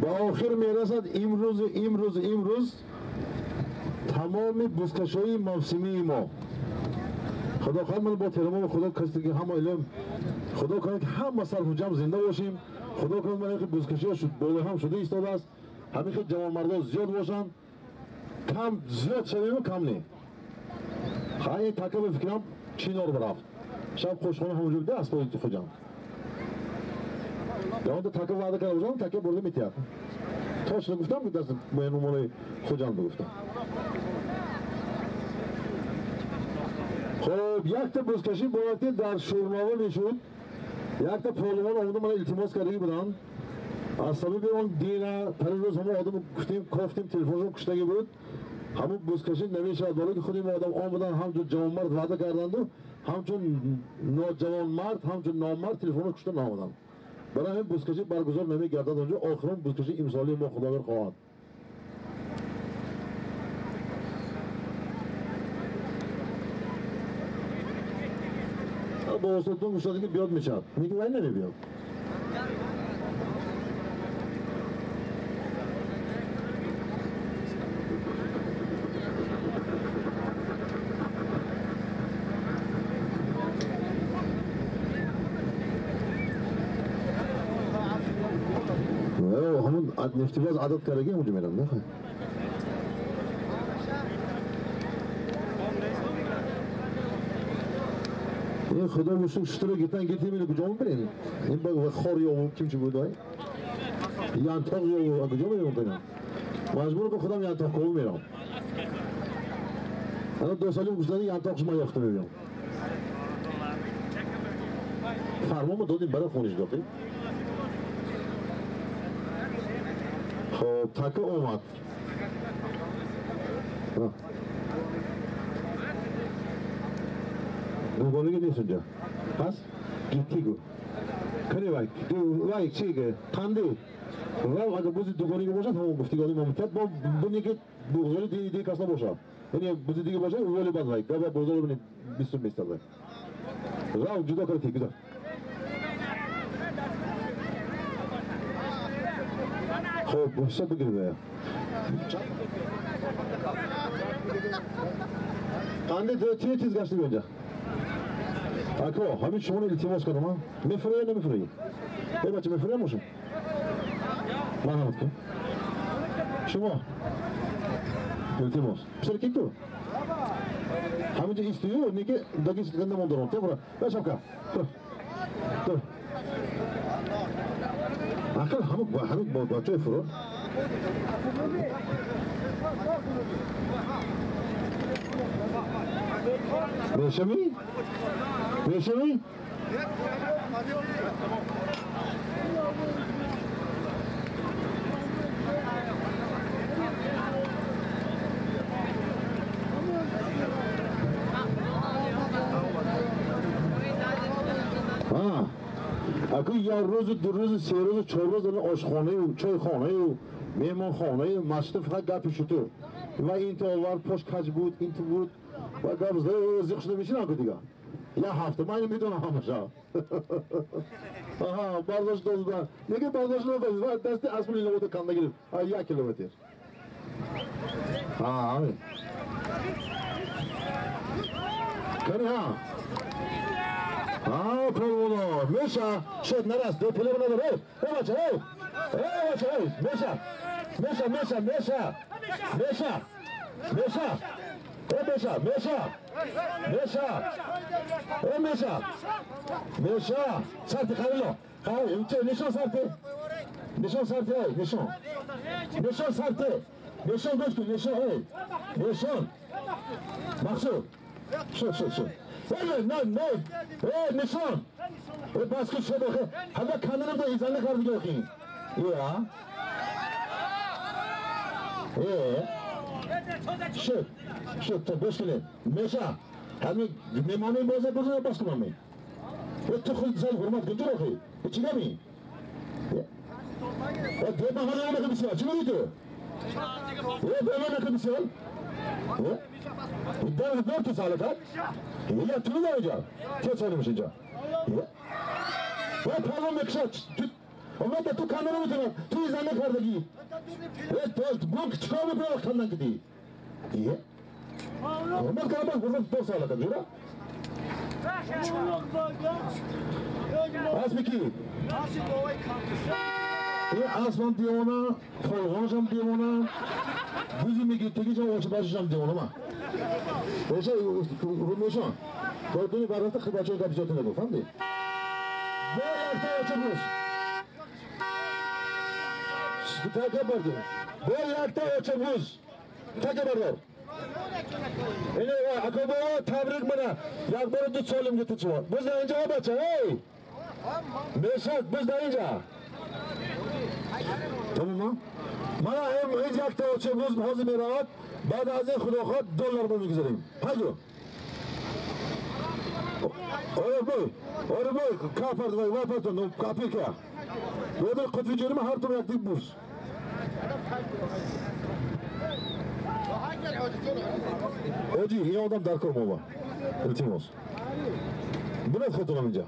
Ба охир мерасад имрӯз, имрӯз, имрӯз тамоми бузкашоии мавсимии мо. Худо хоҳад ман бо теҳрамоми Худо касе ки ҳама илм, Худо кунад ки ҳама сарфу ҷамъ зинда бошем. Худо кунад ман ки бузкашиҳо болои ҳам шуда истодааст. Ҳамин хел ҷавонмардон зиёд бошанд, кам зиёд шавему кам не. Ҳай така ба фикрам Чинор бирафт. Шаб хушхона ҳамонҷо буда аспои Хуҷанд. Дар така ваъда карда бошам, така бурда метиҳад. Точно гуфтам, даст меҳмонои Хуҷанд гуфтам. Хоб, якта бузкашӣ бояд ки дар Шӯрнова мешуд. Якта полвон омада мана илтимос кардагӣ буданд. Аз сабаби он дина парирӯз ҳамон одам гуфтем, кофтем, телефоншон куштагӣ буд. Ҳамон бузкашӣ намешавад, барои ки худи ин одам омадан ҳамчун ҷавонмард ваъда карданду, ҳамчун ноҷавонмард, ҳамчун номард телефонро кушта наомаданд. Барои ҳамин бузкашӣ баргузор намегардад онҷо. Охирон бузкашӣ имсолии мо Худовар хоҳад. Бо устодтон гуфтад ки биёд мешавад. Меги вай намебиёд. Ҳамун нефтибаз адад кардаги ҳамунҷо мерам, нахай. Ин худо бошук шутура гитан гити мили куҷо мебарем? Ин ба хор ё ким чи буд вай? Янтоқ ё куҷо мебарем? Маҷбур ба худам янтоқ кову мерам. Ана ду соли гузашта янтоқ шума ёфта мебиём. Фармонро додем барои хониш дохил. Хоб, така омад. Дугониги нест унҷа. Пас гитти гу. Кани вай, вай чи ге? Қанди. Ва агар бузи дугониги бошад, ҳамон гуфтигони мо мутад, бо буне ки буғзори дини дигар кас набошад. Яъне бузи дига бошад, уволи бад вай. Габа буғзори буни бистум местад вай. Рав ҷудо кард гузар. Хоб, ҳисоб бигиред. Қанди тез тез гашти бинҷа. Ако, ҳамин шуморо илтимос кардам, а? Мефурӣ ё намефурӣ? Эй бача, мефурӣ мошин? Марҳамат кун. Шумо илтимос. Писар ки ту? Ҳаминҷо истию, неки даги намондорам. Те бура. Эй шапка. Тур. Тур. Ақал ҳамин ҳамин бо бачаи фуро. Мешавӣ? Мешавӣ? Аку як рӯзу, ду рӯзу, се рӯзу, чор рӯз ошхонаю, чойхонаю, меҳмонхонаю, масҷиду фақат гапи шутур. Ва ин то овард, пош каҷ буд, ин ту буд. Ва гап зиқ шуда мешинам ку дига. Як ҳафта, ман медонам ҳамаша. Аҳа, бардошт дозда. Нега бардошт надоз, ва дасти аспи линобота канда гирифт. Як километр. Ҳа, ҳамин. Кани ҳа. Ҳа, полвоно, меша, шуд нарас, ду пуле надор. Эй, эй бача, эй. Эй бача, эй, меша. Меша, меша, меша. Меша. Меша. Эй меша, меша. Меша. Эй меша. Меша. Сарти Халило. Нишон сарти. Нишон сарти, эй, нишон. Нишон сарти. Нишон гӯш кун, нишон, эй. Нишон. Мақсуд. Шуд, шуд, шуд. Эй, не, не. Эй, нишон. Эй, бас кун шуд охе. Ҳама каналам да изанна кардиги охи. Я. Э. Шуд. Шуд, то гӯш кунед. Меша. Ҳамин меҳмонои боза боза бас кунам ме. Э, ту худ зал ҳурмат кун, ҷур охи. Э, чӣ гапи? Э, деб маҳмад намекун бисёр. Чӣ мегӯӣ ту? Э, бема накун бисёр. Э? Дар дар ту салакат? Я ту дар инҷа. Чӣ соли меш инҷа? Э, палон мекушад. Ту омада ту камера метавонад. Ту изанна кардагӣ. Э, то бонк чикор мекунад кандан кидӣ? Э? Ҳурмат кардам, ҳурмат ду салакат, ҷура? Аспи ки? Э, аспам девона, полвонашам девона, бузи мегиртагишам, ошбазишам девона ма. Боша нишон. То дуни баррафта хидачон гап зиёд нагу, фаҳмидӣ? Бо якта очабуз. Така бардор. Бо якта очабуз. Така бардор. Ине ако бо табрик мана. Як бор ду солим гиту чува. Буз дар инҷа бача, эй! Мешад, буз дар инҷа. Тамом? Мана ин якта очабуз ҳозир меравад. Баъд аз ин худо хоҳад доллар мо мегузарем. Ҳаҷо. Оре бой, оре бой, кафар вай, вай патон, капика. Додар қутфи ҷонима ҳар тум як дик буз. Оҷи, ин одам дар кор мова. Илтимос. Бинед худтонам инҷа.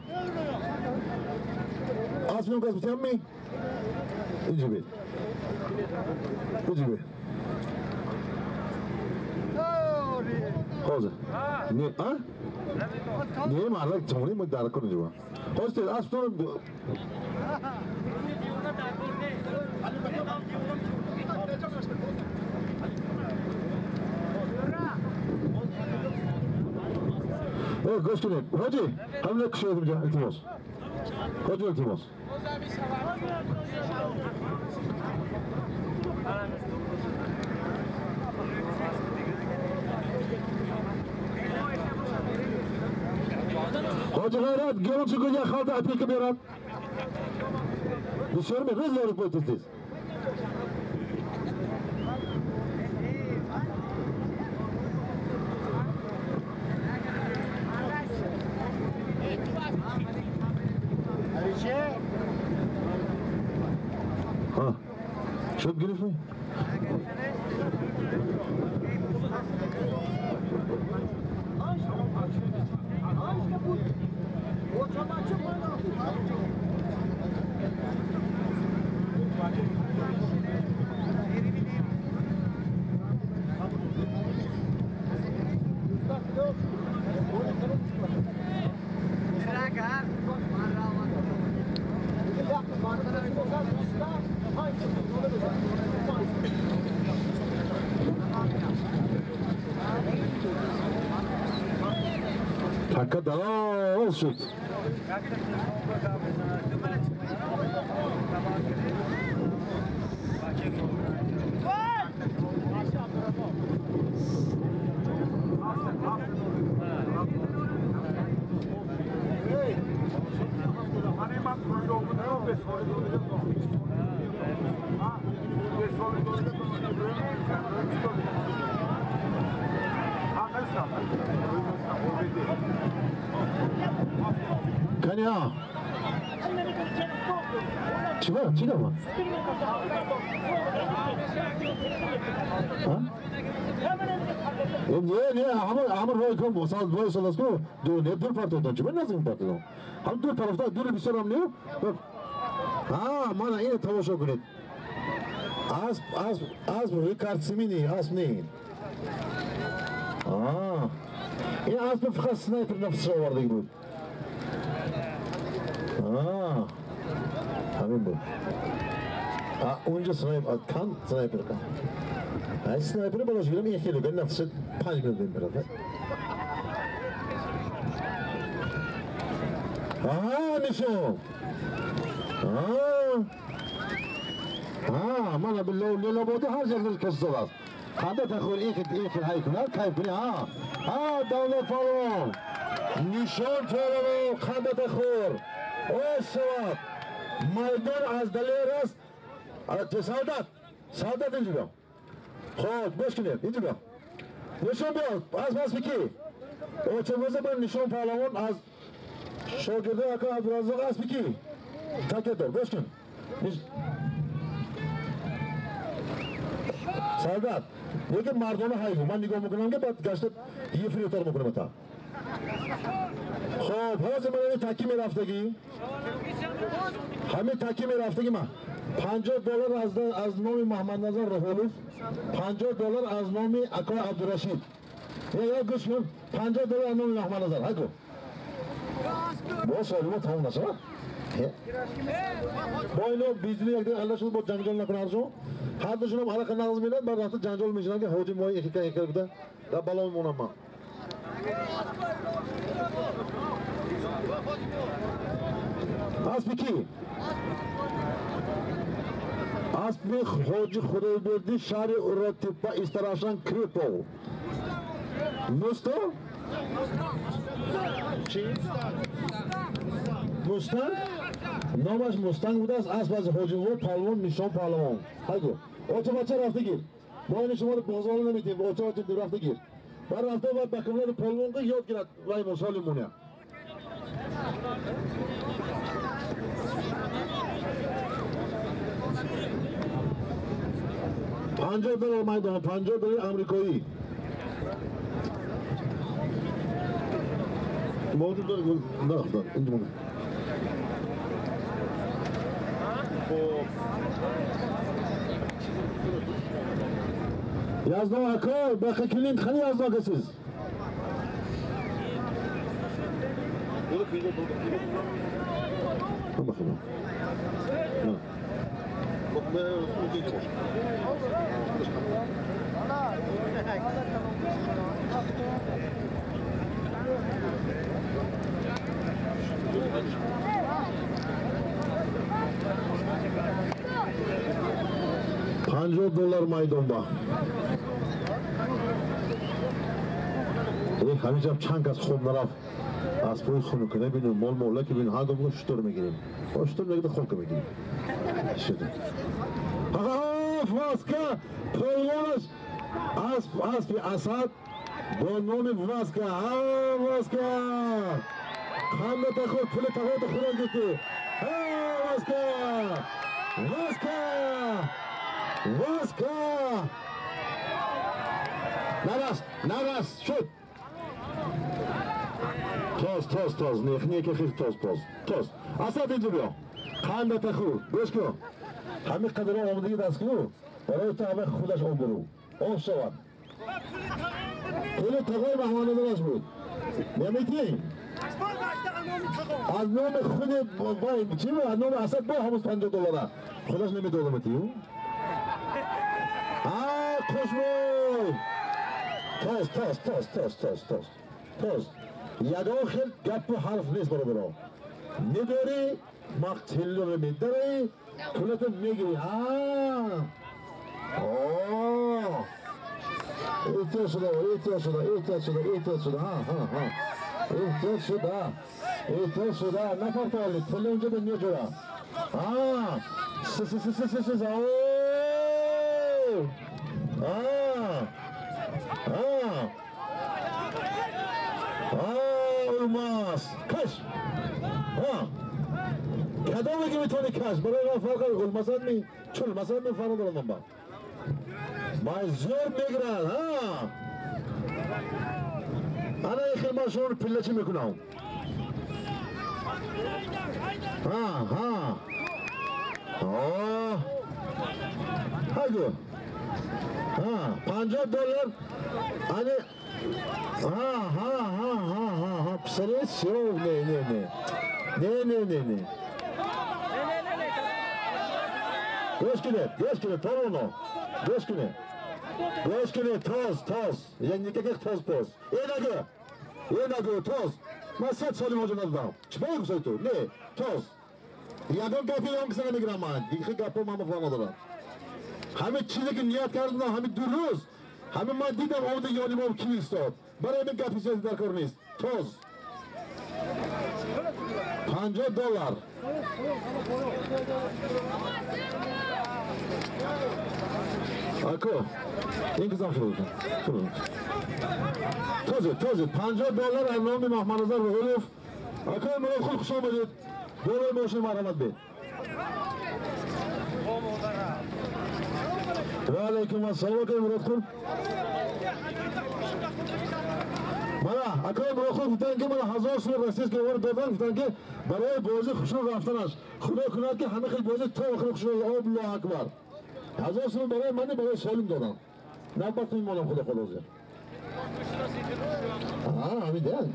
Асмон газ битям ми? Инҷа бед. Инҷа бед. Ҳозир. Не, а? Не, марлак ҷамони мо дар кор инҷа. Ҳозир асмон гӯш кунед. Ҳоҷи, ҳамина кушоед инҷа, илтимос. Ҳоҷи, илтимос. Ҳоҷи Ғайрат, гелончи гӯя халта опека берад. Бисёр мехоҳед зорик бой тез-тез. Шуд гирифтӣ? Така дароз шуд. Каня. Чиба, чиба? А? Не, не, ҳамон рой кун, масалан, 2 сол аст ку, ду не дур партофтан, чиба назим партофтан? Ҳам дур тарафта, дури бисёр ҳам не? А, мана ина тамошо кунед. Асп, асп, асп рекордсмени, асп не. А, ин асп фақат снайпер нафсаш овардаги буд. А, ҳамин буд. А, унҷа снайпер, кан снайпер кан. Ай снайпер болош гирам, ин хеле нафсаш 5 минут мебарад. А, нишон. А, а, мана билло лелободи ҳар ҷо кас зад. Қанда тахур ин хел ҳай кунад, кайф кунӣ, ҳа. Ҳа, давлат фалон. Нишон фалон, қанда тахур. О, шавад. Майдон аз далер аст. Солдат, солдат инҷо биё. Хоб, гӯш кунед, инҷо биё. Нишон биё, аз аспи ки? Очабоза бан нишон паҳлавон аз шогирдои ака Абдураззоқ аспи ки? Такетор, гӯш кун. Солдат, лекин мардона ҳайфу. Ман нигоҳ мекунам ки баъд гашта ефрейтор мекунам та. Хоб, ҳозир ман ҳамин таки мерафтагӣ. Ҳамин таки мерафтагӣ ман. $50 аз номи Маҳмадназар Раҳолов, $50 аз номи акои Абдурашид. Я гӯш кун, $50 аз номи Маҳмадназар. Ҳайку. Бо солима тамом нашавад. Бо ино бизни якдига ҳалла шуд, бо ҷанҷол накунад ҳаршон. Ҳар душонам ҳалақа нағз менад, баъд рафта ҷанҷол мешинанд ки ҳоҷи мои эхика эхика гуфта дар бало мемонам ман. Аспи кӣ? Аспи ҳоҷи Худойбердӣ шаҳри Уротеппа Истаравшан Крипов. Мусто? Чӣ? Мустанг? Номаш Мустанг будааст, асп аз ҳоҷиво палвон Нишон паҳлавон. Ҳайгу. Оча бача рафта гир. Мо ини шуморо бозор наметем, оча бача рафта гир. Баъд рафта баъд ба кабинети палвон ёд гирад вай мусоли муня. $50 майдон, $50 амрикоӣ. Мавҷуд дорад, нарафтан, инҷо монад. Яздон ака, бақа келин, қани Яздон ака сиз? $50 майдонба. Ҳаминҷа чанд кас хоб нарафт. Аспои хунука набинем, мол молаки бинем, ҳар гоҳ шутур мегирем. Шутур мегирем, хонка мегирем. Васка, полвонаш асп, аспи Асад бо номи Васка. Васка! Қандата худ, пули тағота худат гирифтӣ. Васка! Васка! Васка! Нараст, нараст, шуд! Тоз, тоз, тоз, не, ки хис, тоз, тоз, тоз. Асад инҷо биё. Қандата худ, гӯш кун. Ҳамин қадаро омадагӣ даст кунӣ, барои ту ҳама худаш обрӯ. Об шавад. Пули тағои маҳмадназараш буд. Наметӣ? Аз номи худи вай, чӣ буд? Аз номи Асад бо ҳамуз $50. Худаш намедодамати, ю? Хушбӯй! Тоз, тоз, тоз, тоз, тоз, тоз. Тоз. Ягон хел гапу ҳарф нест, бародаро. Медорӣ, мақтилло медорӣ, пулато мегирӣ. Эҳтиёт шуда, эҳтиёт шуда, эҳтиёт шуда, эҳтиёт шуда. Эҳтиёт шуда, эҳтиёт шуда. Напартовали, пули унҷо ба неҷура. С, с, с, с, с, с. Улмас. Каш. Кадоме ки метавонӣ каш, барои ман фарқ улмасад ми, чулмасад ми фарқ дорам ман ба. Ман зӯр мегирад, Ана ихел ман шуморо пиллачӣ мекунам. Ҳайгу. $50. Ани писаре сиёв, не, не, не. Не, не, не, не. Гӯш кунед, гӯш кунед, палвоно. Гӯш кунед. Гӯш кунед, тоз, тоз. Я никаких тоз поз. Э нагӯ. Э нагӯ, тоз. Ман 100 соли ҳоҷа надодам. Чӣ ба гуфтаи ту? Не, тоз. Ягон гапи он киса намегирам ман. Дигар гапо ман фаҳм надорам. Ҳамин чизе ки ният кардам, ҳамин ду рӯз, ҳамин ман дидам омада ёнимом ки истод. Барои ҳамин гапи чизе дар кор нест. Тоз. $50. Ако, ин кизам шуд. Този, този, $50 аз номи Маҳмадназар Руҳулов. Акои Муродқул, хуш омадед. Болои мошини марҳамат бед. Ва алайкум ассалом, акои Муродқул. Мана, акои Муродқул гуфтанд ки мана 1000 сум российский овар доданд, гуфтанд ки барои бозӣ хушнуд рафтанаш. Худо кунад ки ҳама хел бозӣ то охир хушнуд. Аллоҳу акбар. 1000 сум барои мани барои Солим доданд. Навбат мемонам худо холозир. Ҳамин деян.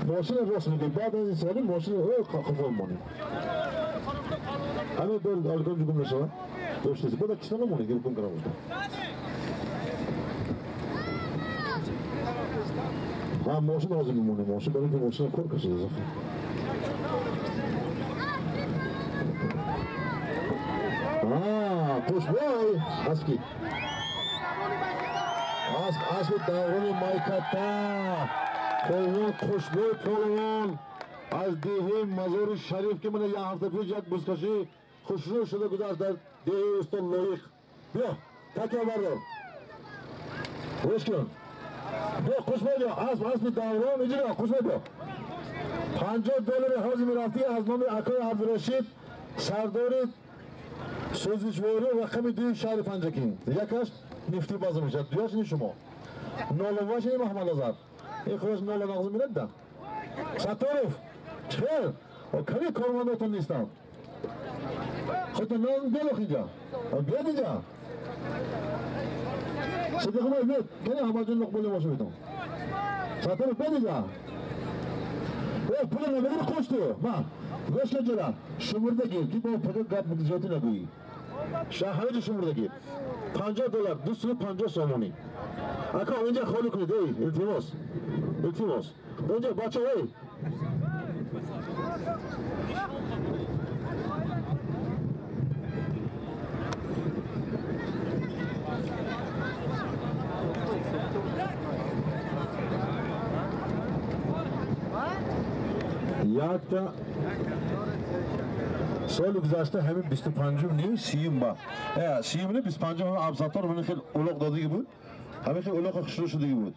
Мошина рост мегӯй, баъд аз ин соли мошина қафо монем. Ҳамин бор алгон ҷугум нашавад. Доштест. Баъд киста намонед, гиргун кара бошад. Ҳа, мошин ҳозир мемонем, мошин барои ки мошина кор кашида. Қушбой аспи. Асп, аспи даврони майката. Полвон Қушбой полвон аз деҳаи Мазори Шариф, ки мана як ҳафта пеш як бузкашӣ хушрӯ шуда гузашт дар деҳаи устод Лоиқ. Биё, такя бардор. Гӯш кун. Биё, Қушбой биё, асп, аспи даврон, инҷо биё, Қушбой биё. $50 ҳозир мерафтӣ аз номи акои Абдурашид, сардори сӯзишворӣ рақами 2 шаҳри Панҷакент. Якаш нифтӣ база мешавад, дуяш ини шумо. Ноловаш ини Маҳмадназар. Ин худаш нола нағз мирад да. Сатторов, чхел, кани кормандотон нестанд. Худто нон биёд инҷа. Биёд инҷа. Садиқбой биёд, кани Аҳмадҷон Луқмони бошад битон. Сатторов биёд инҷа. Э, пула намегири қош ту. Ма, гӯш кун ҷара. Шумурда гир, ки бо пага гап зиёдӣ нагӯӣ. Ҳама ҷо шумурда гир. $50, 250 сомонӣ. Ака, инҷа холӣ кунед, эй, илтимос. Илтимос. Инҷа бача, эй. Якта соли гузашта ҳамин 25-ум ним сиюм ба. Сиюм не 25-ум ҳамин Абзатор ҳамин хел улоқ додагӣ буд. Ҳамин хел улоқ хушрӯ шудагӣ буд.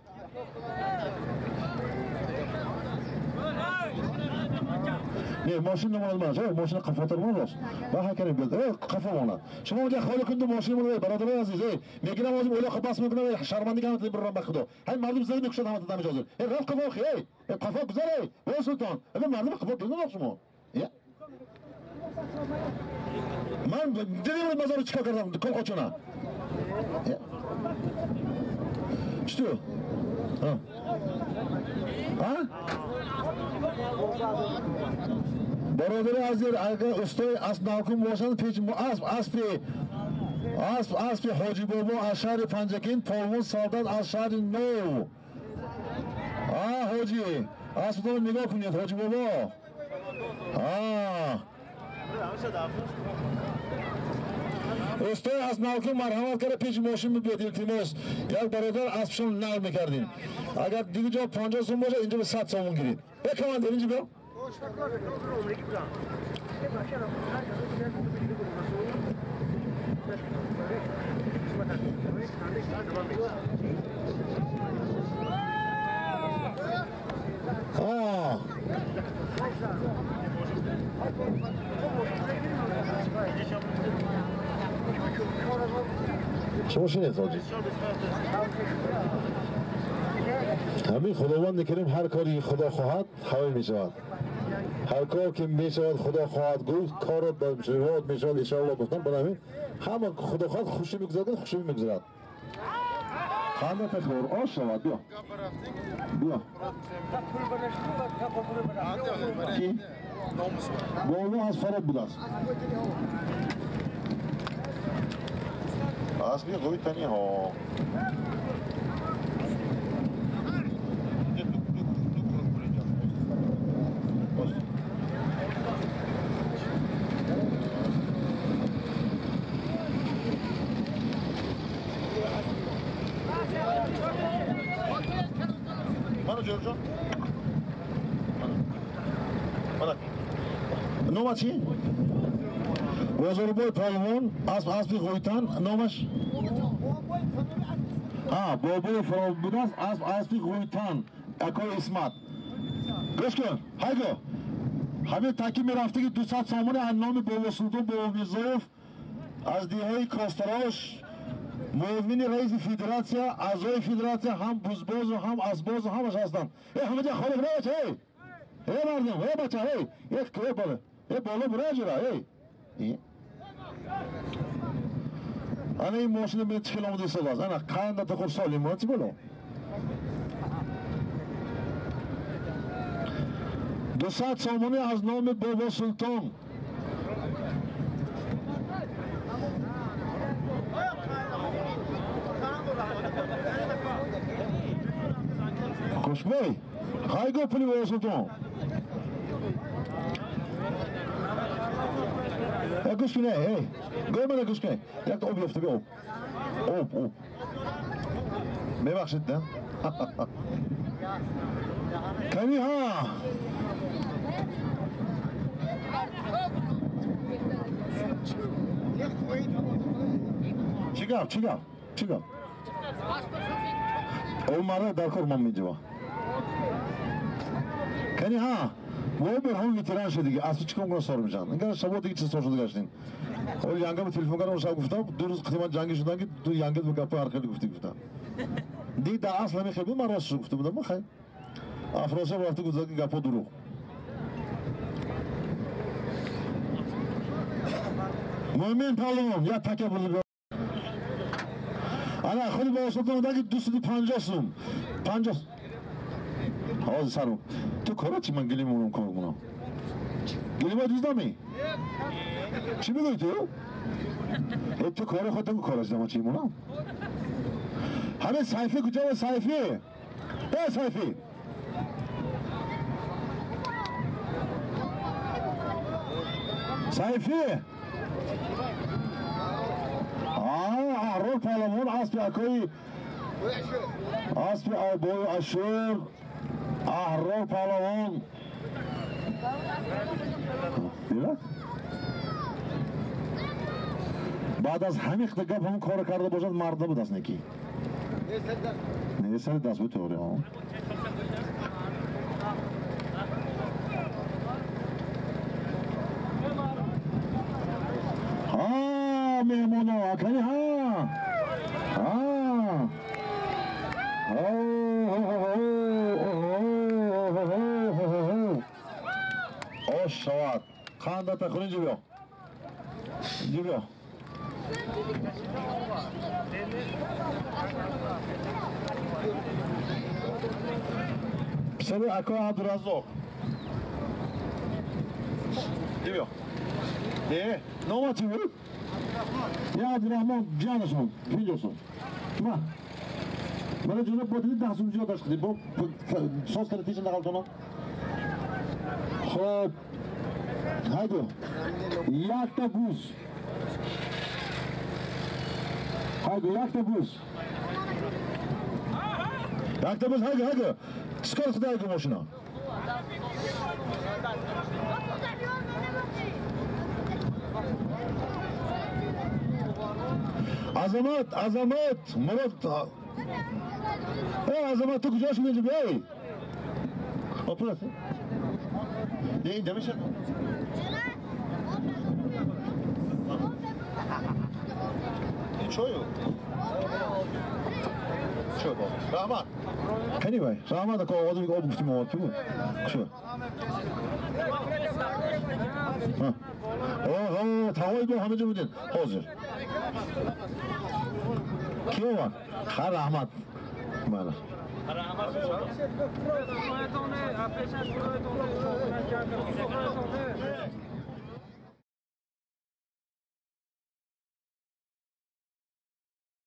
Не, мошин намонад ман, мошина қафотар мон рост. Ба ҳакарем биёд. Қафо монад. Шумо онҷа холӣ кунед мошини моро, бародарои азиз, мегирам ҳозир улоқ бас мекунам, шармандагӣ ҳаматон бирам ба Худо. Ҳамин мардум зада мекушад ҳаматон ҳамин ҳозир. Рафт қафо охи, эй, қафо гузар, эй, бо султон. Мардум қафо гузар шумо. Ман дидем мазорро чикор кардам, колқочона. Чӣ? Бародари азиз, агар устои асп навкун бошанд, пеш асп, аспи, асп, аспи Ҳоҷи Бобо аз шаҳри Панҷакент, полвон Савдат аз шаҳри Нов. Ҳоҷи, аспро нигоҳ кунед, Ҳоҷи Бобо. Устои асп навкун марҳамат карда пеши мошин бибиёд, илтимос. Як бародар аспшон нав мекардем. Агар дигар ҷо 50 сом бошад, инҷо 100 сомон гиред. Э, командир, инҷо биё. Шумо шинед, ҳоҷӣ. Ҳамин Худованди Карим ҳар кори Худо хоҳад, ҳавои мешавад. Ҳар кор ки мешавад Худо хоҳад гуфт, корро ба ривоят мешавад, иншоаллоҳ гуфтам. Барои ҳамин ҳама Худо хоҳад хушӣ мегузарад, хушӣ мегузарад. Қанда такрор ош шавад, биё. Биё. Ки? Бобо аз фароб будааст. Аспи ғойтаниҳо. Мана Ҷорҷон. Мана. Номаш чӣ? Бозорбой полвон, асп, аспи ғойтан, номаш? Бобои фароб будааст, асп, аспи ғойтан, акои Исмат. Гӯш кун, ҳайго. Ҳамин таки мерафтаги 200 сомони аз номи Бобо Султон Бобо Мирзоев аз деҳаи Костарош, муовини раиси федератсия, аъзои федератсия, ҳам бузбозу ҳам асбозу ҳамаш ҳастанд. Ҳама ҷа холӣ кунед, эй! Эй мардум, эй бача, эй! Эй боло, эй боло бура ҷура, эй! Ана ин мошина бинед чӣ хел омода истодааст. Ана қанда тақур солим, чӣ боло? 200 сомонӣ аз номи Бобо Султон. Хушбой, хайго пули Бобо Султон. Гӯш кунед, эй, гӯй мана гӯш кунед. Якта об ёфта би об. Об, об. Мебахшед, да? Кани ҳа. Чӣ гап, чӣ гап, чӣ гап? Омара дар кор ман меҷава. Кани ҳа. Вой бер ҳам ветеран шуд дига. Аз чӣ кор кунам сор мешан. Ингар шабо дига чиз сор шуд гаштин. Оли янга ба телефон кардам, шаб гуфтам, ду рӯз қисман ҷанги шудан ки ду янга ба гапҳои ҳар хеле гуфти гуфтам. Диг дар асл ҳамин хел буд, ман рост гуфта будам, хай. Афросиёб рафта гуфта ки гапҳо дурӯғ. Мӯмин палвон, як така бурд. Ана худи Бобо Султон даги 250 сум. 50. Ҳозир сару. Ту кора чӣ ман гилим урум кор кунам? Гилима дуздами? Чӣ мегӯӣ ту? Э ту кори худта ку кора чидама чӣ монам? Ҳамин Сайфӣ куҷо Сайфӣ? Э Сайфӣ! Сайфӣ! Аҳрор паҳлавон аспи акои аспи обои Ашур Аҳрор паҳлавон. Баъд аз ҳамин гап ҳамон кор карда бошад, мард набуд аст неки. Не, сари даст буд торе. Ҳа, меҳмоно, акани ҳа. Ҳа. Ош шавад. Қандата хӯр, инҷо биё. Инҷо биё. Писари ако Абдураззоқ. Инҷо биё. Э, номат чӣ буд? Я Абдурахмон ҷанашон, пинҷосон. Ма. Мана ҷоноб бо диди 10 сум зиёдаш кардӣ. Бо соз карда тиша нақалтона. Хоб. Хайду. Якта буз. Хайду, якта буз. Якта буз, хайду, хайду. Чикор кида хайду мошина? Азамат, Азамат, Мурод. Э, Азамат, ту куҷо шудӣ инҷо? Биёй. Опур аст? Не, инҷа мешавад. Ин чою? Чой бо. Раҳмат. Кани вай? Раҳмат, ако овоз об гуфтим овоз ки буд? Чой. Оҳо, тағои бо ҳама ҷо будин. Ҳозир. Ки овард? Ха, раҳмат. Бале.